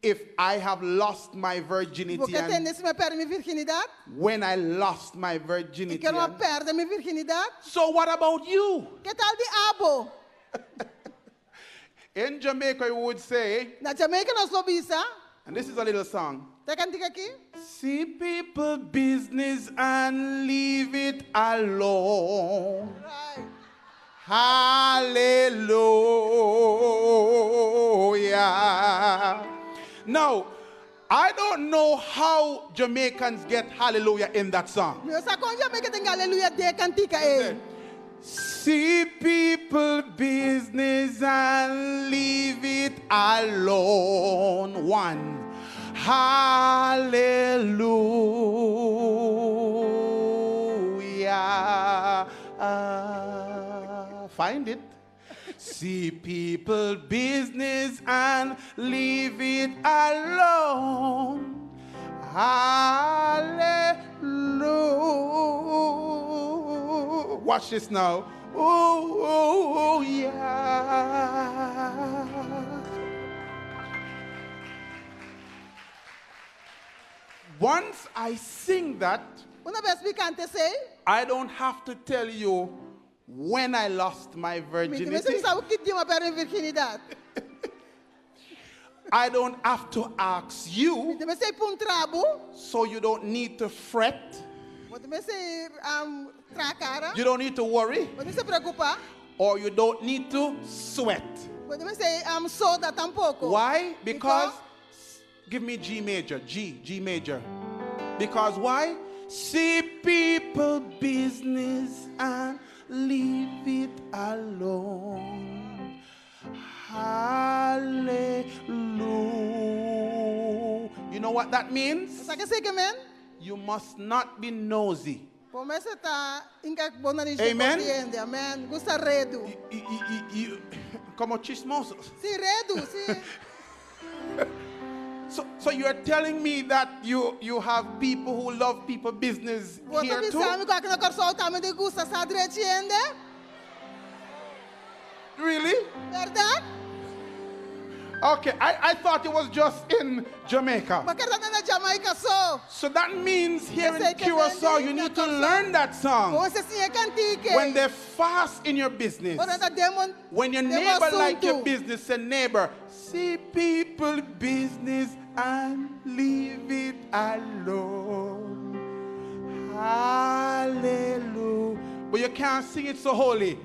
if I have lost my virginity Bo ke and tende si mi a pèrdè mi virginidat? when I lost my virginity. I ki ora and- m'a pèrdè mi virginidat? So what about you? Ke tal di abo? In Jamaica, we would say, Na Jamaica nos lo bisa. and this is a little song. E kantika aki? See people business and leave it alone. Right. Hallelujah. Now, I don't know how Jamaicans get hallelujah in that song. Mi no sa kon Jamaica tin aleluya den e kantika ei. See people business and leave it alone. One. Hallelujah. Find it. See people business and leave it alone. Hallelujah. Watch this now. Oh, yeah. Once I sing that, Unabes mi kanta esei, I don't have to tell you when I lost my Mi no virginity. sabi ki dia m'a pèrdè mi virginidat. I don't have to ask you, Mi no mester puntra bo. so you don't need to fret. Bo no mester traha kara. You don't need to worry, Bo no mester preokupá. or you don't need to sweat. Bo no mester soda tampoko. Why? Because, give me G major, G, G major. Because why? See people business and leave it alone. Hallelujah. You know what that means? Sa kiko esei ke men? You must not be nosy. Bo no mester ta hinka bo nanishi Amen. kos di hende. Amen. Gusta redu. Komo chismosos. Si, redu, si. So you're telling me that you have people who love people business Bo ta here too? bisa mi ku aki na Kòrsou tambe tin gusta sa drechi hende? Really? Berdat? Okay, I thought it was just in Jamaica. M'a kere ta na Jamaica so. So that means here in Esei ke Curacao, you need to learn that song. Bo mester siña e kantika. When they're fast in your business, Ora nan ta den bo when your den bo neighbor like your asuntu. business, say neighbor, see people business and leave it alone. Hallelujah. But you can't sing it so holy.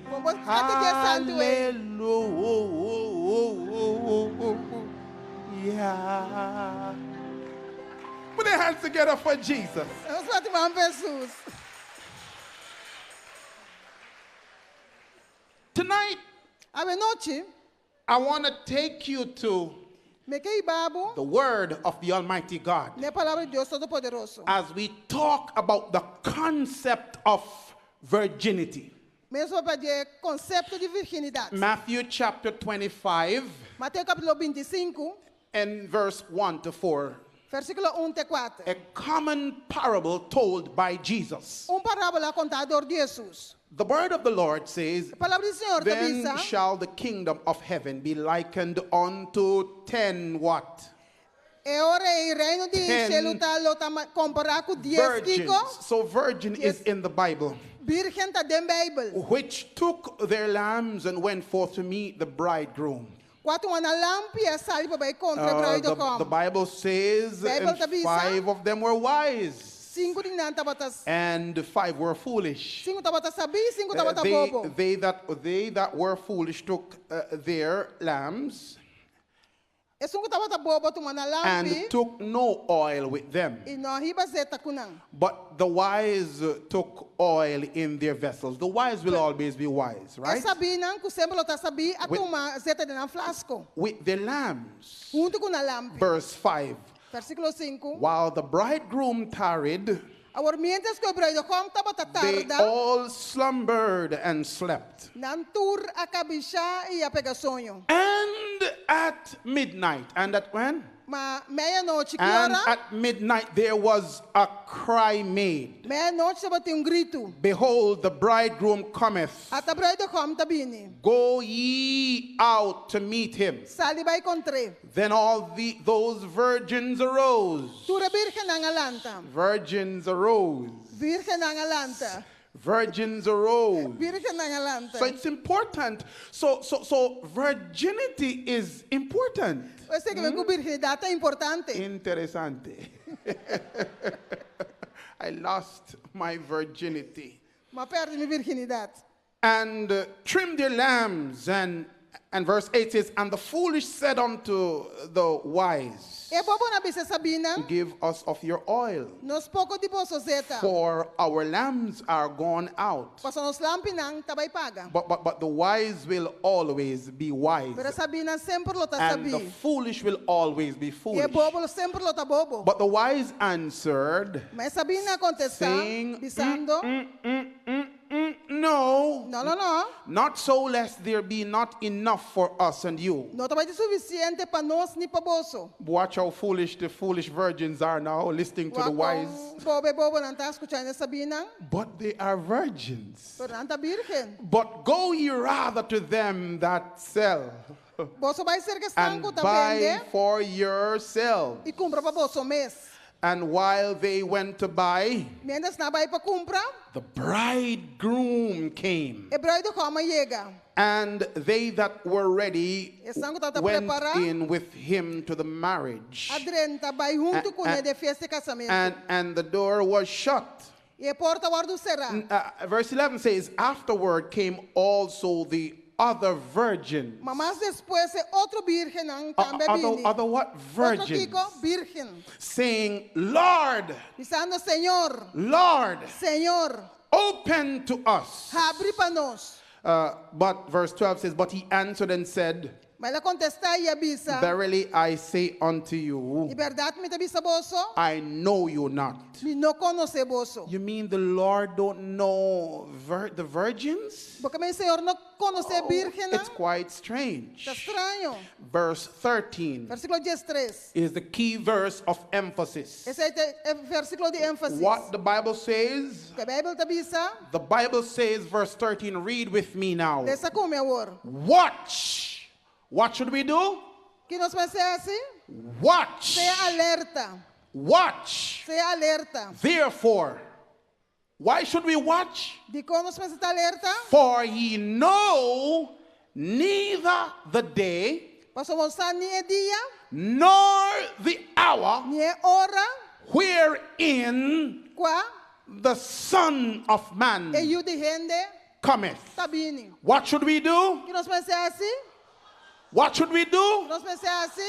Hallelujah. Yeah. Put your hands together for Jesus. Nos bati man pa Hesus. Tonight, Awe nochi, I want to take you to mi ke hiba bo the word of the Almighty God na palabra di Dios Todopoderoso. as we talk about the concept of virginity. Mes papia di konsepto di virginidat. Matthew chapter 25 Mateo kapítulo 25, and verse 1 to 4. versíkulo 1 te 4. A common parable told by Jesus. Un parábola kontá dor di Hesus. The word of the Lord says, Palabra di Señor ta Then bisa. shall the kingdom of heaven be likened unto 10 what? E ora ei reino di Ten shelu ta lo ta kompará ku 10 Virgins. kiko. So virgin is in the Bible. Virgen ta den Beibel. Which took their lamps and went forth to meet the bridegroom. Ku a tuma nan lampi a sali pa bai kontra The, the bruidegom. Bible says Bible and ta bisa. five of them were wise Sinku di nan tabata and five were foolish. sinku tabata sabí, sinku tabata They, bobo. they that were foolish took their lamps Esun ku tabata bobo a tuma nan and lampi took no oil with them. i no a hiba zeta ku nan. But the wise took oil in their vessels. The wise will always be wise, E right? sabínan ku semper lo ta sabí a With- tuma zeta den nan flasko. With their lamps. Huntu ku nan lampi. Verse 5. Versíkulo 5. While the bridegroom tarried, Awor mientras ku e bruidegom tabata they tarda, all slumbered and slept. nan tur a kabishá i a pega soño. And at midnight, and at when? Ma meianochi, ki And ora? at midnight there was a cry made. Meianochi tabatin un gritu. Behold, the bridegroom cometh. Ata bruidegom ta bini. Go ye out to meet him. Sali bai kontr'é. Then all those virgins arose. Tur e vírgennan a lanta. Virgins arose. Vírgennan a lanta. Virgins arose. Vírgennan a lanta. So it's important. So virginity is important. Esei ke men ku virginidat ta importante. Interesante. I lost my virginity. M'a pèrdè mi virginidat. And trimmed their lamps. And verse 8 says, And the foolish said unto the wise, E bobonan a bisa e sabínan, Give us of your oil, Duna nos poko di boso zeta. for our lamps are gone out. Paso nos lampinan ta bai paga. But the wise will always be wise, Pero e sabínan semper lo ta and the sabí. foolish will always be E foolish. bobo semper lo ta bobo. But the wise answered, Ma e sabínan a kontestá, saying, bisando, No, No, no, no. not so, lest there be not enough for us and you. No ta bai tin sufisiente pa nos ni pa boso. Watch how foolish the foolish virgins are now, listening to the wise. Bobo e bobonan ta skuchando e sabínan, But they are virgins. pero nan ta vírgen. But go ye rather to them that sell Boso bai serka esnan and ku ta buy bende for yourselves. i kumpra pa boso mes. And while they went to buy, Mientras nan a bai pa kumpra, the bridegroom came. e brùidehòm a yega. And they that were ready Esnan ku tabata went prepará in with him to the marriage. a drenta bai huntu kuné den fiesta di kasamentu. And the door was shut. I e porta a wòrdu será. Verse 11 says, Afterward came also the other virgins. Ma mas despues e otro bírgennan tambe a bini. Other what? Otro Virgins. kiko? Bírgen. Saying, Lord, Bisando, Señor, Lord, Señor, open to us. habri pa nos. But verse 12 says, But he answered and said, Ma el a kontestá i a bisa, Verily I say unto you, Di bèrdat mi ta bisa boso, I know you not. mi no konosé boso. You mean the Lord don't know the virgins? Bo ke men Señor no konosé bírgennan? It's quite strange. Ta straño. Verse 13 Versíkulo 13. is the key verse of emphasis. Esei ta e versíkulo di énfasis. What the Bible says, Loke Beibel ta bisa, the Bible says, verse 13, read with me now. Lesa ku mi awor. Watch. What should we do? Kiko nos mester hasi? Watch. Sea alerta. Watch. Sea alerta. Therefore, why should we watch? Dikon nos mester ta alerta? For ye know neither the day Pasobra boso no sa ni e dia, nor the hour ni e ora, wherein kua the Son of Man e Yu di hende cometh. ta bini. What should we do? Kiko nos mester hasi? What should we do? Nos mester hasi?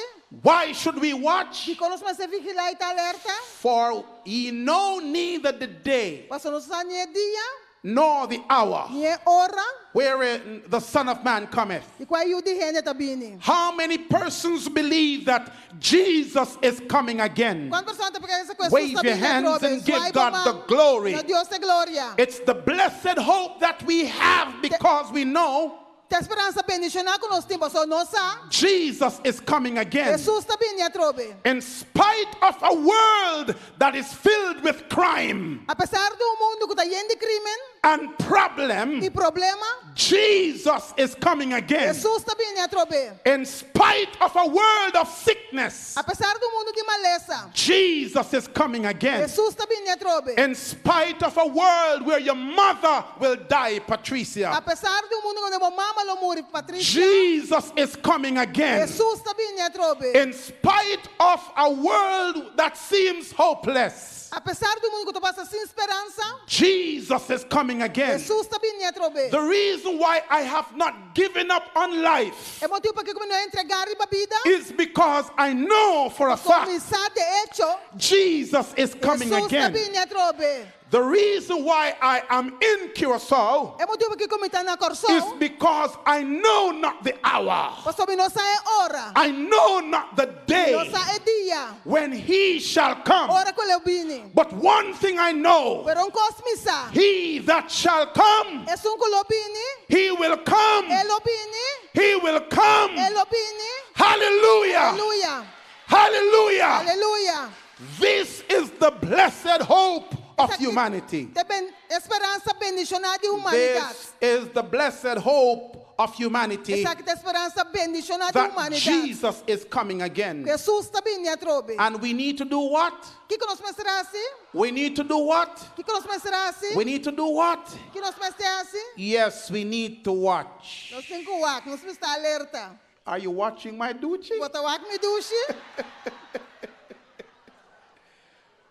Why should we watch? Dikon nos mester vigilá i ta alerta? For ye know neither the day Pasobra nos no sa ni e dia, nor the hour ni e ora, wherein the Son of Man cometh. di kua e Yu di hende ta bini. How many persons believe that Jesus is coming again? Kuantu persona ta kere ku Jesus Wave ta your bini hands atrobe? and give Zwai God bo the man. glory. Duna Dios e gloria. It's the blessed hope that we have because we know Ta e speransa bendishoná ku nos tin, pasobra nos sa. Jesus is coming again. Jesus ta bini atrobe. In spite of a world that is filled with crime Apesar di un mundu ku ta yen di krímen and problem, i problema, Jesus is coming again. Jesus ta bini atrobe. In spite of a world of sickness, Apesar di un mundu di malesa, Jesus is coming again. Jesus ta bini atrobe. In spite of a world where your mother will die, Patricia, Apesar di un mundu kaminda bo mama lo muri, Patricia, Jesus is coming again. Jesus ta bini atrobe. In spite of a world that seems hopeless, Apesar di un mundu ku ta parse sin speransa, Jesus is coming again. Jesus ta bini atrobe. The reason why I have not given up on life E motibu pakiko mi no a entregá riba bida, is because I know for a fact Mi sa de echo, Jesus is coming Jesus again. ta bini atrobe. The reason why I am in Curacao E motibu pakiko mi ta na is Kòrsou, because I know not the hour. pasobra mi no sa e ora. I know not the No day sa e dia. when he shall come. Ora ku e lo bini. But one thing I know, Pero un kos mi sa. he that shall come, Esun ku lo bini. he will come. E lo bini. He will come. E lo bini. Hallelujah. Hallelujah. Hallelujah. Hallelujah. This is the blessed hope of humanity. Ta e speransa bendishoná di humanidat. This is the blessed hope of humanity Esaki ta e speransa bendishoná di that humanidat. Jesus is coming again. Jesus ta bini atrobe. And we need to do what? Kiko nos mester hasi? We need to do what? Kiko nos mester hasi? We need to do what? Kiko nos mester hasi? Yes, we need to watch. Nos tin ku wak, nos mester ta alerta. Are you watching my duchi? Bo ta wak mi dushi?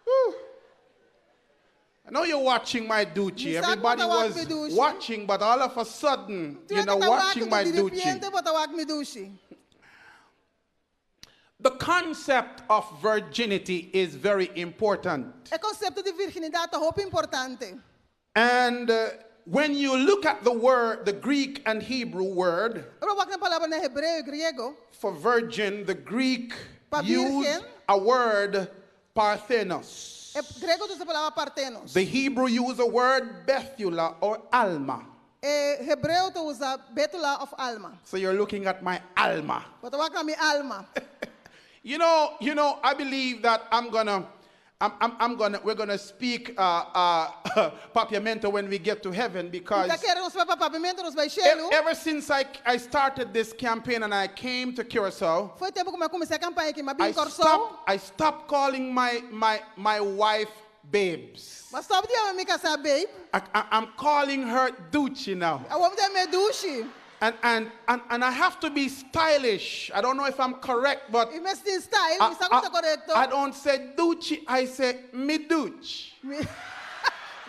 Whew. I know you're watching my duchi. Mi sa Everybody ku bo ta wak was mi dushi. watching, but all of a sudden, you're not watching my Di duchi. repente bo ta wak mi dushi. The concept of virginity is very important. E konsepto di virginidat ta hopi importante. And when you look at the word, the Greek and Hebrew word Ora bo wak e palabra na hebreo i griego. for virgin, the Greek Pa used virgen. a word parthenos. E griego ta usa e palabra parthenos. The Hebrew used a word Bethula or Alma. E hebreo ta usa betula òf alma. So you're looking at my alma. Bo ta wak mi alma. I believe that I'm, I'm, I'm gonna, we're going to speak Papiamento when we get to heaven because Mi ta kere nos papia papiamento nos bai shelu. ever since I started this campaign and I came to Curacao, Fo'i tempu ku mi a kuminsá e kampaña aki, m'a I bin Kòrsou. stopped, I stopped calling my wife babes. M'a stòp di yama mi kasá babe. I'm calling her Duchi now. Awor mi ta yam'é Dushi. And I have to be stylish. I don't know if I'm correct, but I mi mester tin style, mi sa ku ta korekto. I don't say Duchi, I say mi duch. Mi no ta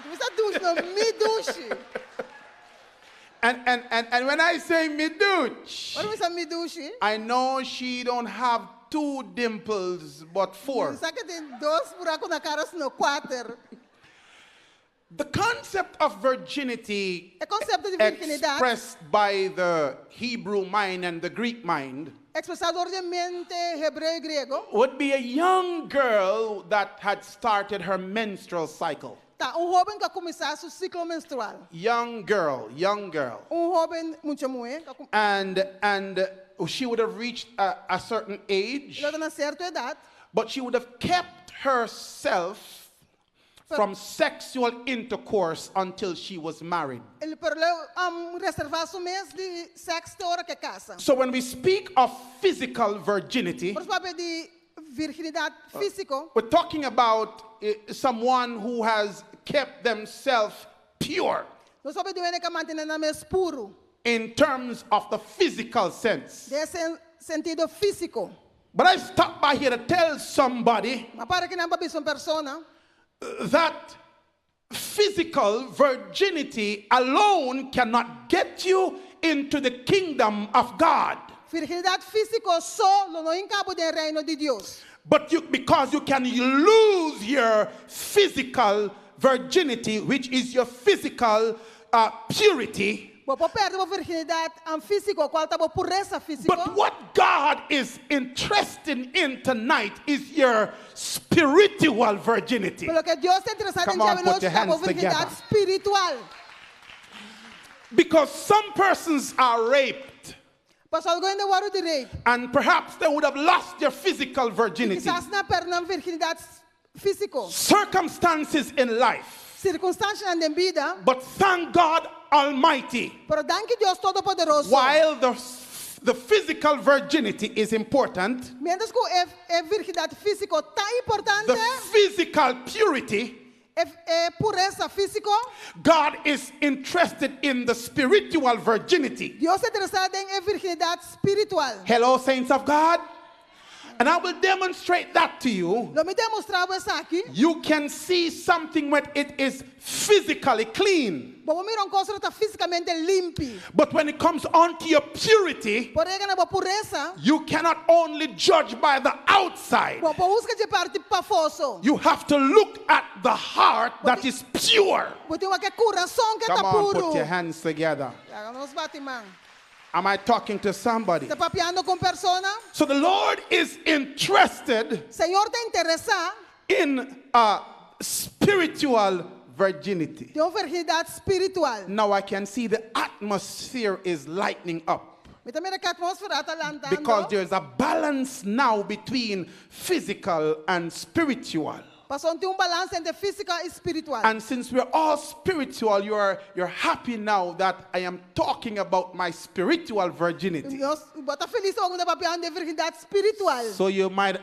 bisa dushi, no, mi dushi. And when I say mi duch, Ora mi bisa mi dushi. I know she don't have two dimples, but four. Mi sa ku e tin dos buraku na kara, sino kuater. The concept of virginity E konsepto di virginidat expressed by the Hebrew mind and the Greek mind ekspresá dor di mente hebreo i griego would be a young girl that had started her menstrual cycle. Ta un hóben ku a kuminsá su siklo menstrual. Young girl, young girl. Un hóben mucha muhé ku a kum- And she would have reached a certain age, E lo ta na sierto edat. but she would have kept herself from sexual intercourse until she was married. El pero lo reservá su mes di sèks te ora ku e kasa. So when we speak of physical virginity, Ora nos papia di virginidat físiko, we're talking about someone who has kept themselves pure nos ta papia di hende ku a mantené nan mes puru. in terms of the physical sense. Den sen- sentido físiko. But I stopped by here to tell somebody M'a para akinan pa bisa un persona that physical virginity alone cannot get you into the kingdom of God. Virginidat físiko so lo no hinka bo den reino di Dios. But because you can lose your physical virginity, which is your physical purity. Bo por pèrdè bo virginidat an físiko, kual ta bo puresa físiko. But what God is interested in tonight is your spiritual virginity. Pero loke Dios ta interesá Come den on, djawe put your nochi ta bo hands together. virginidat spiritual. Because some persons are raped. Pasobra algun hende a wòrdu di rape. And perhaps they would have lost their physical virginity. Kisas nan a pèrdè nan virginidat físiko. Circumstances in life. Sirkunstansianan den bida. But thank God Almighty. Pero danki Dios Todopoderoso. While the physical virginity is important, Mientras ku e, e virginidat físiko ta importante, the physical purity, e, e puresa físiko, God is interested in the spiritual virginity. Dios ta interesá den e virginidat spiritual. Hello, saints of God. And I will demonstrate that to you. Lo mi demostrá bo esaki. You can see something when it is physically clean. Bo por mira un kos ta físikamente limpi. But when it comes onto your purity, Pero yega na bo puresa, you cannot only judge by the outside. bo no por husga di parti pafó so. You have to look at the heart that is pure. Bo tin ku wak e kurason ku Come ta on, puru. put your hands together. Laga nos bati man. Am I talking to somebody? Ta papiando ku un persona? So the Lord is interested Señor ta interesá in spiritual virginity. den un virginidat spiritual. Now I can see the atmosphere is lightening up. Mi ta mira ku e atmósfera ta lantando. Because there's a balance now between physical and spiritual. Pasobra tin un balansa entre físiko i spiritual. And since we're all spiritual, you're happy now that I am talking about my spiritual virginity. Nos, bo ta felis ku mi ta papiando di virginidat spiritual. So you might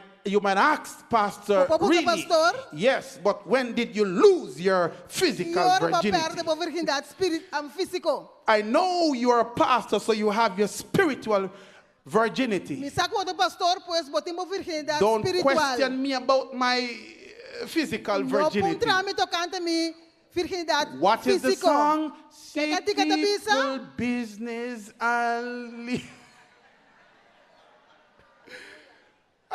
ask, Pastor, Bo por puntra, really? pastor? Yes, but when did you lose your physical Ki ora bo a virginity? pèrdè bo virginidat spirit, físiko. I know you're a pastor, so you have your spiritual virginity. Mi sa ku bo ta pastor, pues bo tin bo virginidat Don't spiritual. question me about my physical No virginity. puntra mi tokante mi virginidat What is the físiko. song? E kantika ta bisa? People business and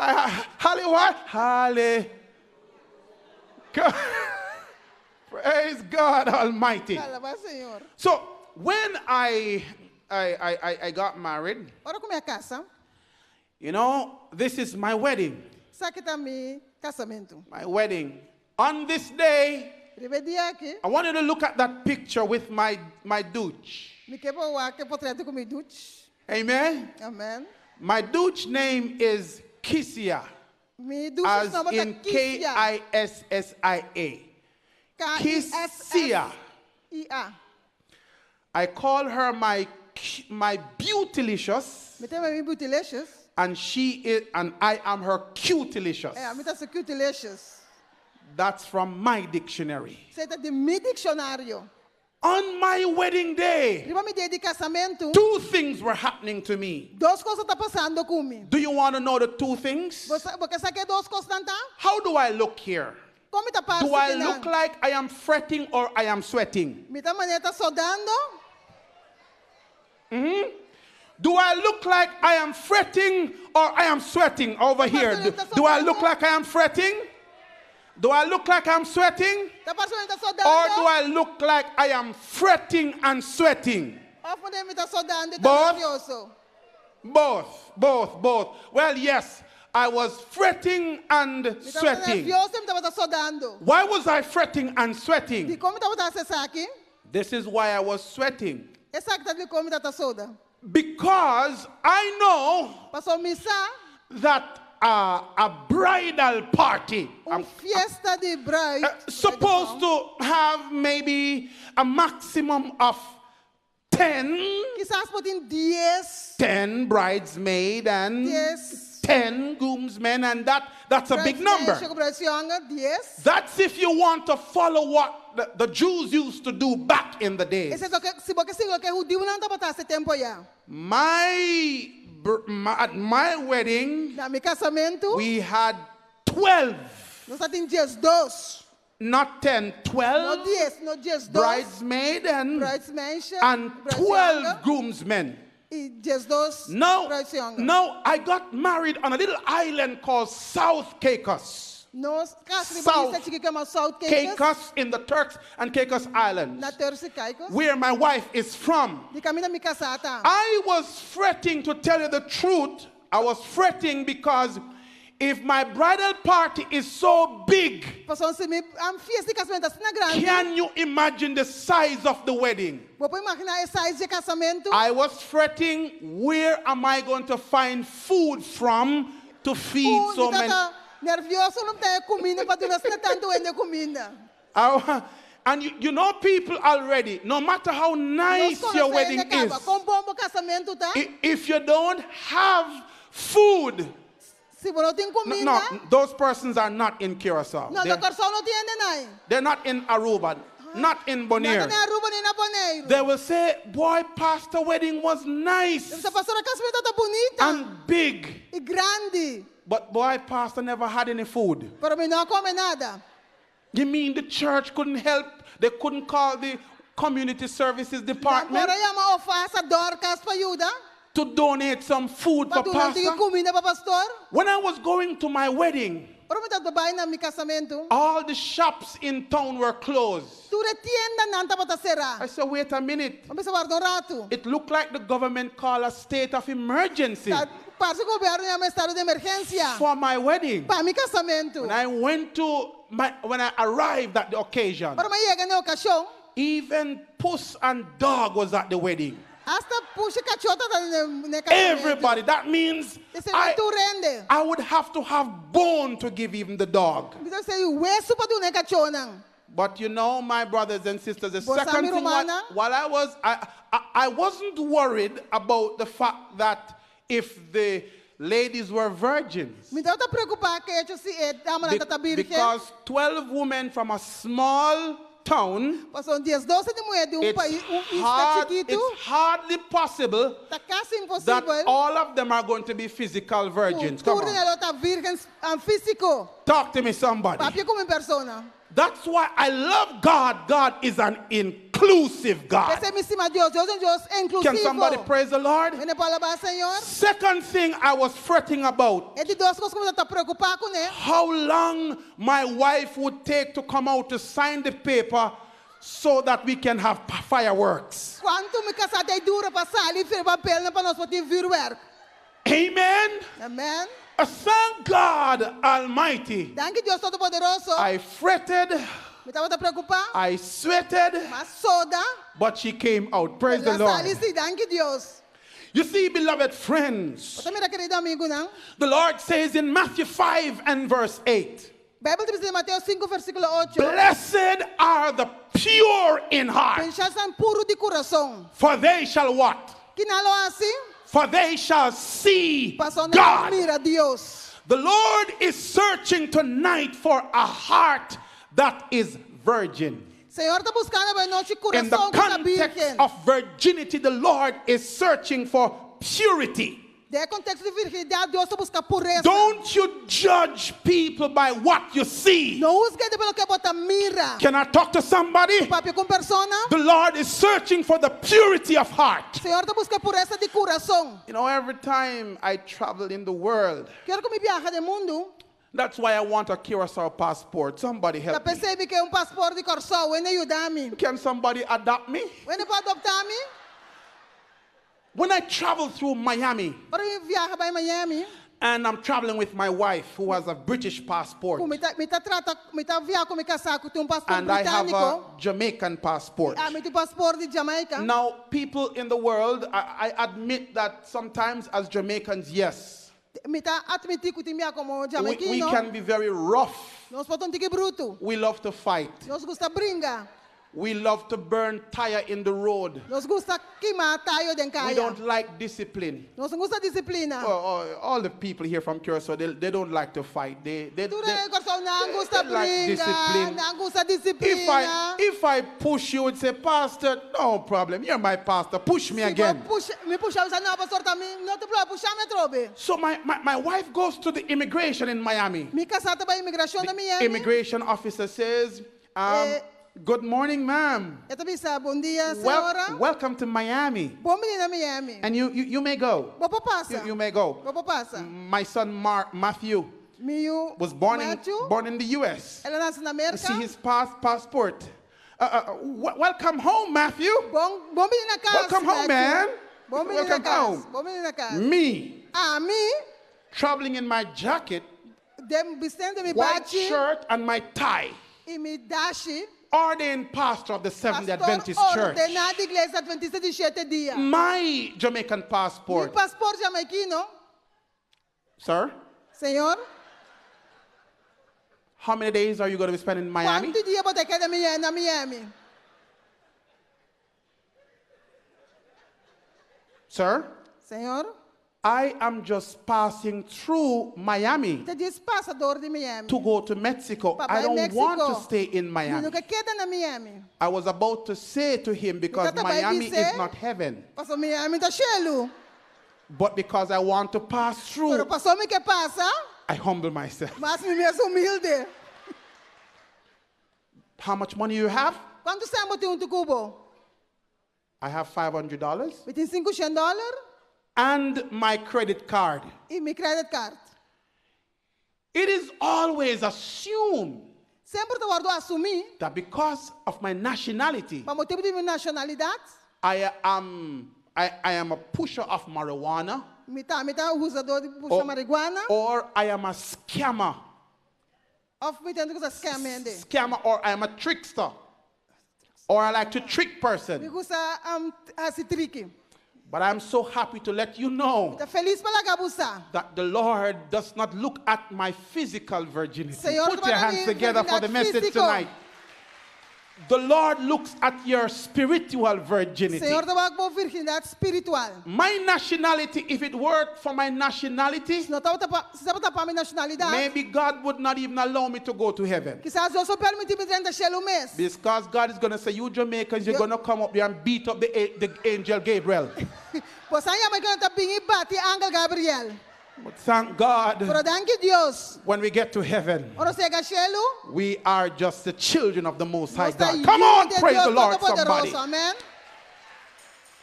Holly what? Holly. Praise God Almighty. Alabá Señor. So when I got married, Ora ku mi a kasa, this is my wedding. esaki ta mi kasamentu. My wedding. On this day, Riba e dia aki, I want you to look at that picture with my douche. mi ke pa wak e potrèt ku mi douche. Amen. Amen. My douche name is Kisia. Mi dushi As nòmber ta in Kisia. K I S S I A. Kissia. K-I-S-S-I-A. I call her my my beautilicious Mi ta yam'é mi beautilicious. and she is and I am her cutilicious. I ami ta su cutilicious. That's from my dictionary. Esei ta di mi dikshonario. On my wedding day, Riba mi dia di kasamentu. two things were happening to me. Dos kos tabata pasando ku mi. Do you want to know the two things? Bo bo ke sa ki dos kosnan ta? How do I look here? Kon mi ta parse Do I akinan? look like I am fretting or I am sweating? Mi ta manera ta sodando? Do I look like I am fretting or I am sweating over here? Do, do I look like I am fretting? Do I look like I'm sweating? Ta parse mi ta sodando? Or do I look like I am fretting and sweating? Òf mi ta sodando i ta Both? nèrvioso? Both, both, both. Well, yes, I was fretting and Mi tabata sweating. nèrvioso i mi tabata sodando. Why was I fretting and sweating? Dikon mi tabata hasi esaki? This is why I was sweating. Esaki ta dikon mi tabata soda. Because I know Pasobra mi sa that uh, a bridal party un fiesta di bride uh, supposed to have maybe a maximum of 10, Kisas por tin 10 10 bridesmaid and 10 10 groomsmen, and that, that's a big number. Bridesmaid, 10. That's if you want to follow what the, the Jews used to do back in the days. Esei ta si bo ke sigui loke hudiunan tabata hasi e tempu ei. My, my, at my wedding, Na mi kasamentu, we had 12, nos tabatin 12. not 10, 12 No 10, no 12. bridesmaid and, Bridesmaid, and bridesmaid. 12 groomsmen. I 12 Now, bridesmaid. now, I got married on a little island called South Caicos. Nos a kasa riba South isla chikí yama South Caicos. Caicos in the Turks and Caicos Islands, Na Turks i Caicos. where my wife is from. Di kaminda mi kasá ta. I was fretting to tell you the truth. I was fretting because if my bridal party is so big, Pasobra si mi fiesta di kasamentu ta asina grandi. can you imagine the size of the wedding? Bo por imaginá e size di kasamentu. I was fretting, where am I going to find food from to feed Uh, so mi many? tabata nèrvioso, unda mi ta haña kuminda pa duna asina tantu hende kuminda. I- and you, you know people already, no matter how nice Nos your konosé wedding hende is, kaba. Kon bon bo kasamentu ta? if you don't have food, Si bo no tin no, kuminda, no, those persons are not in Curacao. no, They're, na Kòrsou no tin hende nei. they're not in Aruba, not in Bonaire. No ta na Aruba ni na Boneiru. They will say, boy, pastor wedding was nice Bisa pastor kasamentu tabata bunita and big, i grandi, but boy, pastor never had any food. pero mi no a kome nada. You mean the church couldn't help? They couldn't call the community services department Por a yama OFAS, Dorcas pa yuda. to donate some food Pa for duna pastor? kuminda pa pastor. When I was going to my wedding, Ora mi tabata bai na mi kasamentu. all the shops in town were closed. Tur e tiendanan tabata será. I said, wait a minute. Mi a bisa warda un ratu. It looked like the government called a state of emergency Ta, parse ku gobièrnu a yama estado di emergensia. for my wedding. Pa mi kasamentu. When I went to my, when I arrived at the occasion, Ora mi a yega na e okashon. even puss and dog was at the wedding. Asta pushi i kachó tabata na kasamentu. Everybody. That means Esei I, tur hende. I would have to have bone to give even the dog. Anto wesu pa duna kachónan. But you know, my brothers and sisters, the Bo sa second mi thing while, rumannan? while I was, I, I, I wasn't worried about the fact that if the ladies were virgins. Mi no tabata preokupá ku echo si e damanan tabata birgen. Because 12 women from a small town, Pasobra 12 di muhé di un it's, pais, un isla hard, chikitu. it's hardly possible Ta kasi that imposibel. all of them are going to be physical virgins. Come Tur on. nan lo ta birgen físiko. Talk to me, somebody. Papia ku mi persona. That's why I love God. God is an inclusive God. P'esei mi stima Dios. Dios ta un Dios inklusivo. Can somebody praise the Lord? Hende por alabá Señor. Second thing I was fretting about E di dos kos ku mi tabata preokupá kuné. how long my wife would take to come out to sign the paper so that we can have fireworks. Kuantu mi kasá ta dura pa sali firma papel pa nos por tin vürwèrk. Amen. Amen. Thank God Almighty. Danki Dios Todopoderoso. I fretted, Mi tabata preokupá. I sweated, M'a soda. but she came out. Praise the El a sali Lord. sí, danki Dios. You see, beloved friends, Bo ta mira kerido amigunan. the Lord says in Matthew 5 and verse 8, Beibel ta bisa den Mateo 5 versíkulo 8. Blessed are the pure in heart, Bendishoná esnan puru di kurason. for they shall what? Ki nan lo hasi? For they shall see Paso nan God. mira Dios. The Lord is searching tonight for a heart that is virgin. Señor ta buskando awe nochi In the kurason ku ta context bírgen. of virginity, the Lord is searching for purity. Den konteksto di virginidat, Dios ta buska puresa. Don't you judge people by what you see. No husga hende pa loke bo ta mira. Can I talk to somebody? Papia ku un persona. The Lord is searching for the purity of heart. Señor ta buska puresa di kurason. You know, every time I travel in the world, Ki ora ku mi biaha den mundu. that's why I want a Curacao passport. Somebody Ta help me. p'esei mi ke un paspòrt di Kòrsou, un hende yuda mi. Can somebody adopt me? Un hende por adoptá mi? When I travel through Miami, Ora mi biaha bai Miami. and I'm traveling with my wife who has a British passport, Ku mi ta mi ta trata mi ta viaha ku mi kasá ku tin un paspòrt and I have britániko. a Jamaican passport. Ami tin paspòrt di Jamaica. Now, people in the world, I admit that sometimes as Jamaicans, yes, Mi ta atmití ku tin bia komo we jamaikino. can be very rough. Nos por ta un tiki brutu. We love to fight. Nos gusta bringa. We love to burn tire in the road. Nos gusta kima tayo den We kaya. don't like discipline. Nos no gusta disiplina. Oh, oh, all the people here from Curacao, they don't like to fight. Tur e Kòrsou nan gusta They like bringa, discipline. nan gusta If disiplina. I, if I push you and say, Pastor, no problem. You're my pastor. Push me Si again. bo pusha, mi pusha, bo bisa, no, pastor, ta mi, no tin problema, pusha mi atrobe. So my wife goes to the immigration in Miami. Mi kasá ta bai imigrashon na Miami. Immigration officer says, Good morning, ma'am. E ta bisa, bon dia, señora. Welcome to Miami. Bon biní na Miami. And you may go. Bo por pasa. You may go. Bo por pasa. My son Mark Matthew Mi yu was Matthew. born in the U.S. El a nase na Merka. See his passport. Welcome home, Matthew. Bon, bon bini na kas. Welcome home, Matthew. man. Bon bini na Welcome kas. home. Bon bini na kas. Me, Ami, traveling in my jacket, den bistiendo mi white bachi shirt, and my tie. i mi dashi. Ordained pastor of the Seventh-day Pastor Adventist Church. ordená di Iglesia Adventista di Shete Dia. My Jamaican Mi passport. paspòrt jamaikino, Sir, Señor. how many days are you going to be spending in Miami? Kuantu dia bo ta keda na Miami? Sir, Señor, I am just passing through Miami mi ta djis pasa dor di Miami. to go to Mexico. Pa I bai don't Mexico. want to stay in Mi Miami. no ke keda na Miami. I was about to say to him because tabata bai Miami bis'é. is not heaven, Paso Miami no ta shelu. but because I want to pass Pero through, paso mi ke pasa, I humble myself. m'a hasi mi mes humilde. How much money you have? Kuantu sèn bo tin huntu ku bo? I have $500 Mi tin 500 dòler and my credit card. i mi credit card. It is always assumed Semper ta wòrdu asumí, that because of my nationality, pa motibu di mi nashonalidat, I am a pusher of marijuana mi ta usadó di pusha marihuana, or I am a scammer. òf mi ta hende ku ta scam hende. Scammer or I am a trickster. Or I like to trick Mi person. gusta hasi triki. But I'm so happy to let you know Ta felis pa laga bo sa. that the Lord does not look at my physical virginity. Señor, Put your no hands mi together for the virginidat message físiko. tonight. The Lord looks at your spiritual virginity. Señor ta wak bo virginidat spiritual. My nationality, if it were for my nationality, Si no tabata pa, si tabata pa mi nashonalidat, maybe God would not even allow me to go to heaven. kisas Dios no permití mi drenta shelu mes. Because God is going to say, you Jamaicans, you're going to come up there and beat up the angel Gabriel. Boso jamaikano ta bin i bati angel Gabriel. But thank God, Pero danki Dios. when we get to heaven, Ora nos yega shelu, we are just the children of the Most High nos ta God. Come on, yu di praise Dios the Lord, Todopoderoso. somebody. Amen.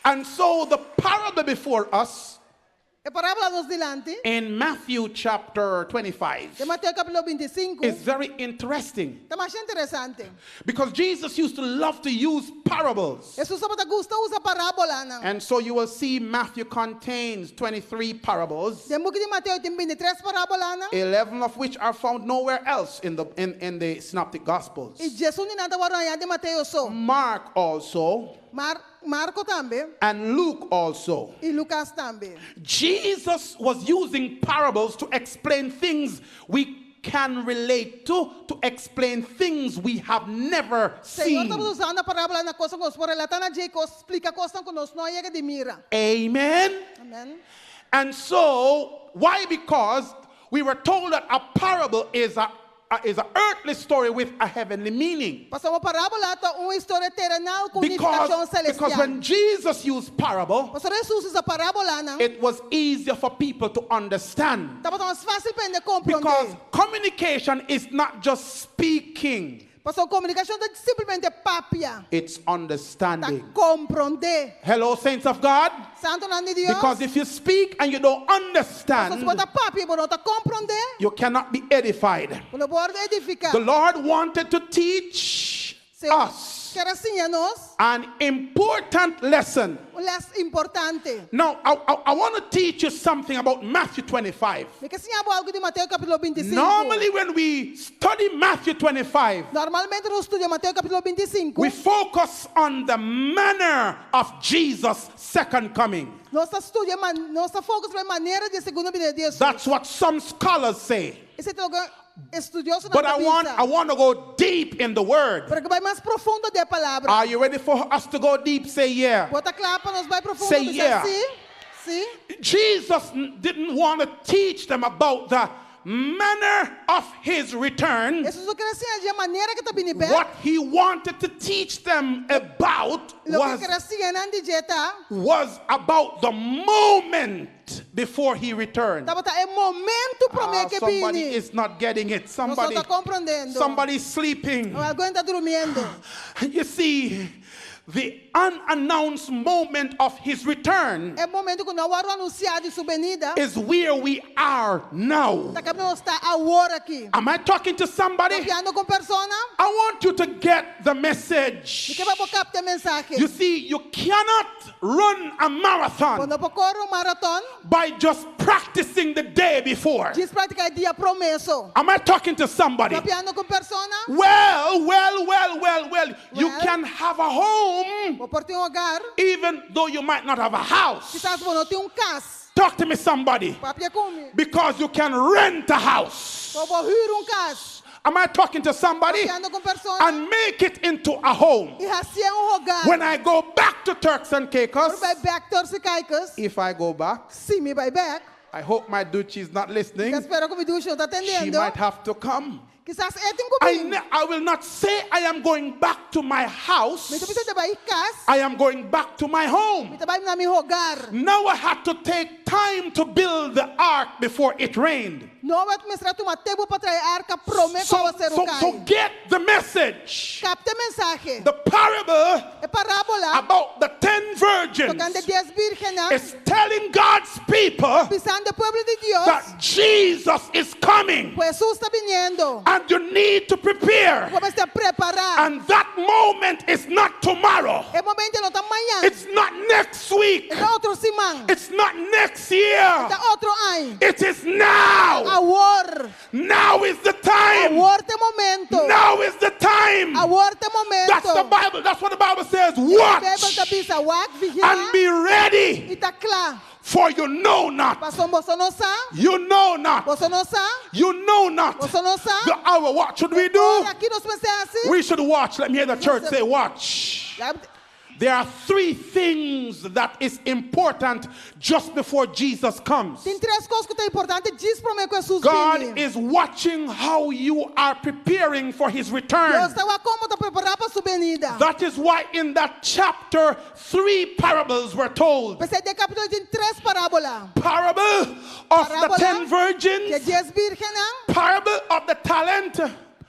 And so the parable before us E parábola nos dilanti, in Matthew chapter 25 den Mateo kapítulo 25, is very interesting ta masha interesante. because Jesus used to love to use parables. Hesus tabata gusta usa parábolanan. And so you will see Matthew contains 23 parables, Den buki di Mateo tin 23 parábolanan. 11 of which are found nowhere else in the Synoptic Gospels. I 11 di nan ta wòrdu hañá den Mateo so. Mark also, Mar Marko tambe and Luke also. i Lukas tambe. Jesus was using parables to explain things we can relate to explain things we have never Señor seen. tabata usando parábolanan kos ku nos por relatá na dje, kos splika kos ku nos no a yega di mira. Amen. Amen. And so, why? Because we were told that a parable is an earthly story with a heavenly meaning. Pasobra parábola ta un historia terenal ku nifikashon Because selestial. when Jesus used parable, Pasobra ora Hesus usa parábolanan, it was easier for people to understand. tabata mas fásil pa hende komprondé. Because communication is not just speaking, Pasobra komunikashon no ta simplemente papia, it's understanding. Komprondé. Hello, saints of God. Santunan di Dios. Because if you speak and you don't understand, Si bo ta papia, bo no ta komprondé, you cannot be edified. bo no por edifiká. The Lord wanted to teach us Ker a siña nos an important lesson. un lès importante. Now, I want to teach you something about Matthew 25. Mi ke siña bo algu di Mateo kapítulo 25. Normally, when we study Matthew 25, Normalmente nos studia Mateo kapítulo 25. we focus on the manner of Jesus' second coming. Nos ta studia, nos ta focus riba manera di segundo binida di Hesus. That's what some scholars say. Esei ta loke estudiosonan But I want to go deep in the word. Pero mi ke bai mas profundo den palabra. Are you ready for us to go deep? Say yeah. Bo ta kla pa nos bai profundo. Say Bisa yeah. Si, si. Jesus didn't want to teach them about the manner of his return. Hesus no ker a siña nan di manera ku e ta bini bèk. What he wanted to teach them about Loke was, ker a siña nan di dje ta. was about the moment before he returned. Tabata e momento promé Ah, ku e somebody bini. is not getting it. Somebody, No ta komprondiendo. somebody's sleeping. Algun ta drumiendo. You see, the unannounced moment of his return E momento ku no a wòrdu anunsiá di su binida. is where we are now. Ta kaminda nos ta awor aki. Am I talking to somebody? Papiando ku persona. I want you to get the message. Mi ke pa bo kapta e mensahe. You see, you cannot run a marathon Bo no por kore un maraton. by just practicing the day before. Djis praktiká e dia promé so. Am I talking to somebody? Papiando ku persona. Well, you can have a home Bo por tin un hogar. even though you might not have a house. Kisas bo no tin un kas. Talk to me, somebody. Papia ku mi. Because you can rent a house. Bo por hür un kas. Am I talking to somebody? Papiando ku persona. And make it into a home. I hasié un hogar. When I go back to Turks and Caicos, Ora mi bai bèk Turks i Caicos. if I go back, Si mi bai bèk. I hope my Duchi is not listening. Mi ta spera ku mi dushi no ta She tendiendo. might have to come. Kisas e tin ku I will not say I am going back to my house. Mi no ta bisa mi ta bai kas. I am going back to my home. Mi ta bai na mi hogar. Noah had to take time to build the ark before it rained. Noe mester a tuma tempu pa traha arka promé ku áwaseru So, kai. so get the message. Kapta e mensahe. The parable E parábola about the 10 virgins tokante 10 vírgennan. is telling God's people Bisando e pueblo di Dios. that Jesus is coming Ku Hesus ta biniendo. and you need to prepare. Bo mester prepará. And that moment is not tomorrow. E momento no ta mañan. It's not next week. E no ta otro siman. It's not next year. E ta otro aña. It is now. Awor. Now is the time. Awor ta e momento. Now is the time. Awor ta e momento. That's the Bible. That's what the Bible says. Beibel Watch ta bisa wak vigilá. and be ready, I ta kla. for you know not. Paso boso no sa. You know not. Boso no sa. You know not. Boso no sa. The hour. What should we do? Kiko nos mester hasi. We should watch. Let me hear the church say, watch. There are three things that is important just before Jesus comes. Tin tres kos ku ta importante djis promé ku Hesus God bini. is watching how you are preparing for his return. Dios ta wak kon bo ta prepará pa su binida. That is why in that chapter, three parables were told. P'esei den e kapítulo tin tres parábola. Parable of the Parábola 10 virgins, Di 10 vírgennan. parable of the talent,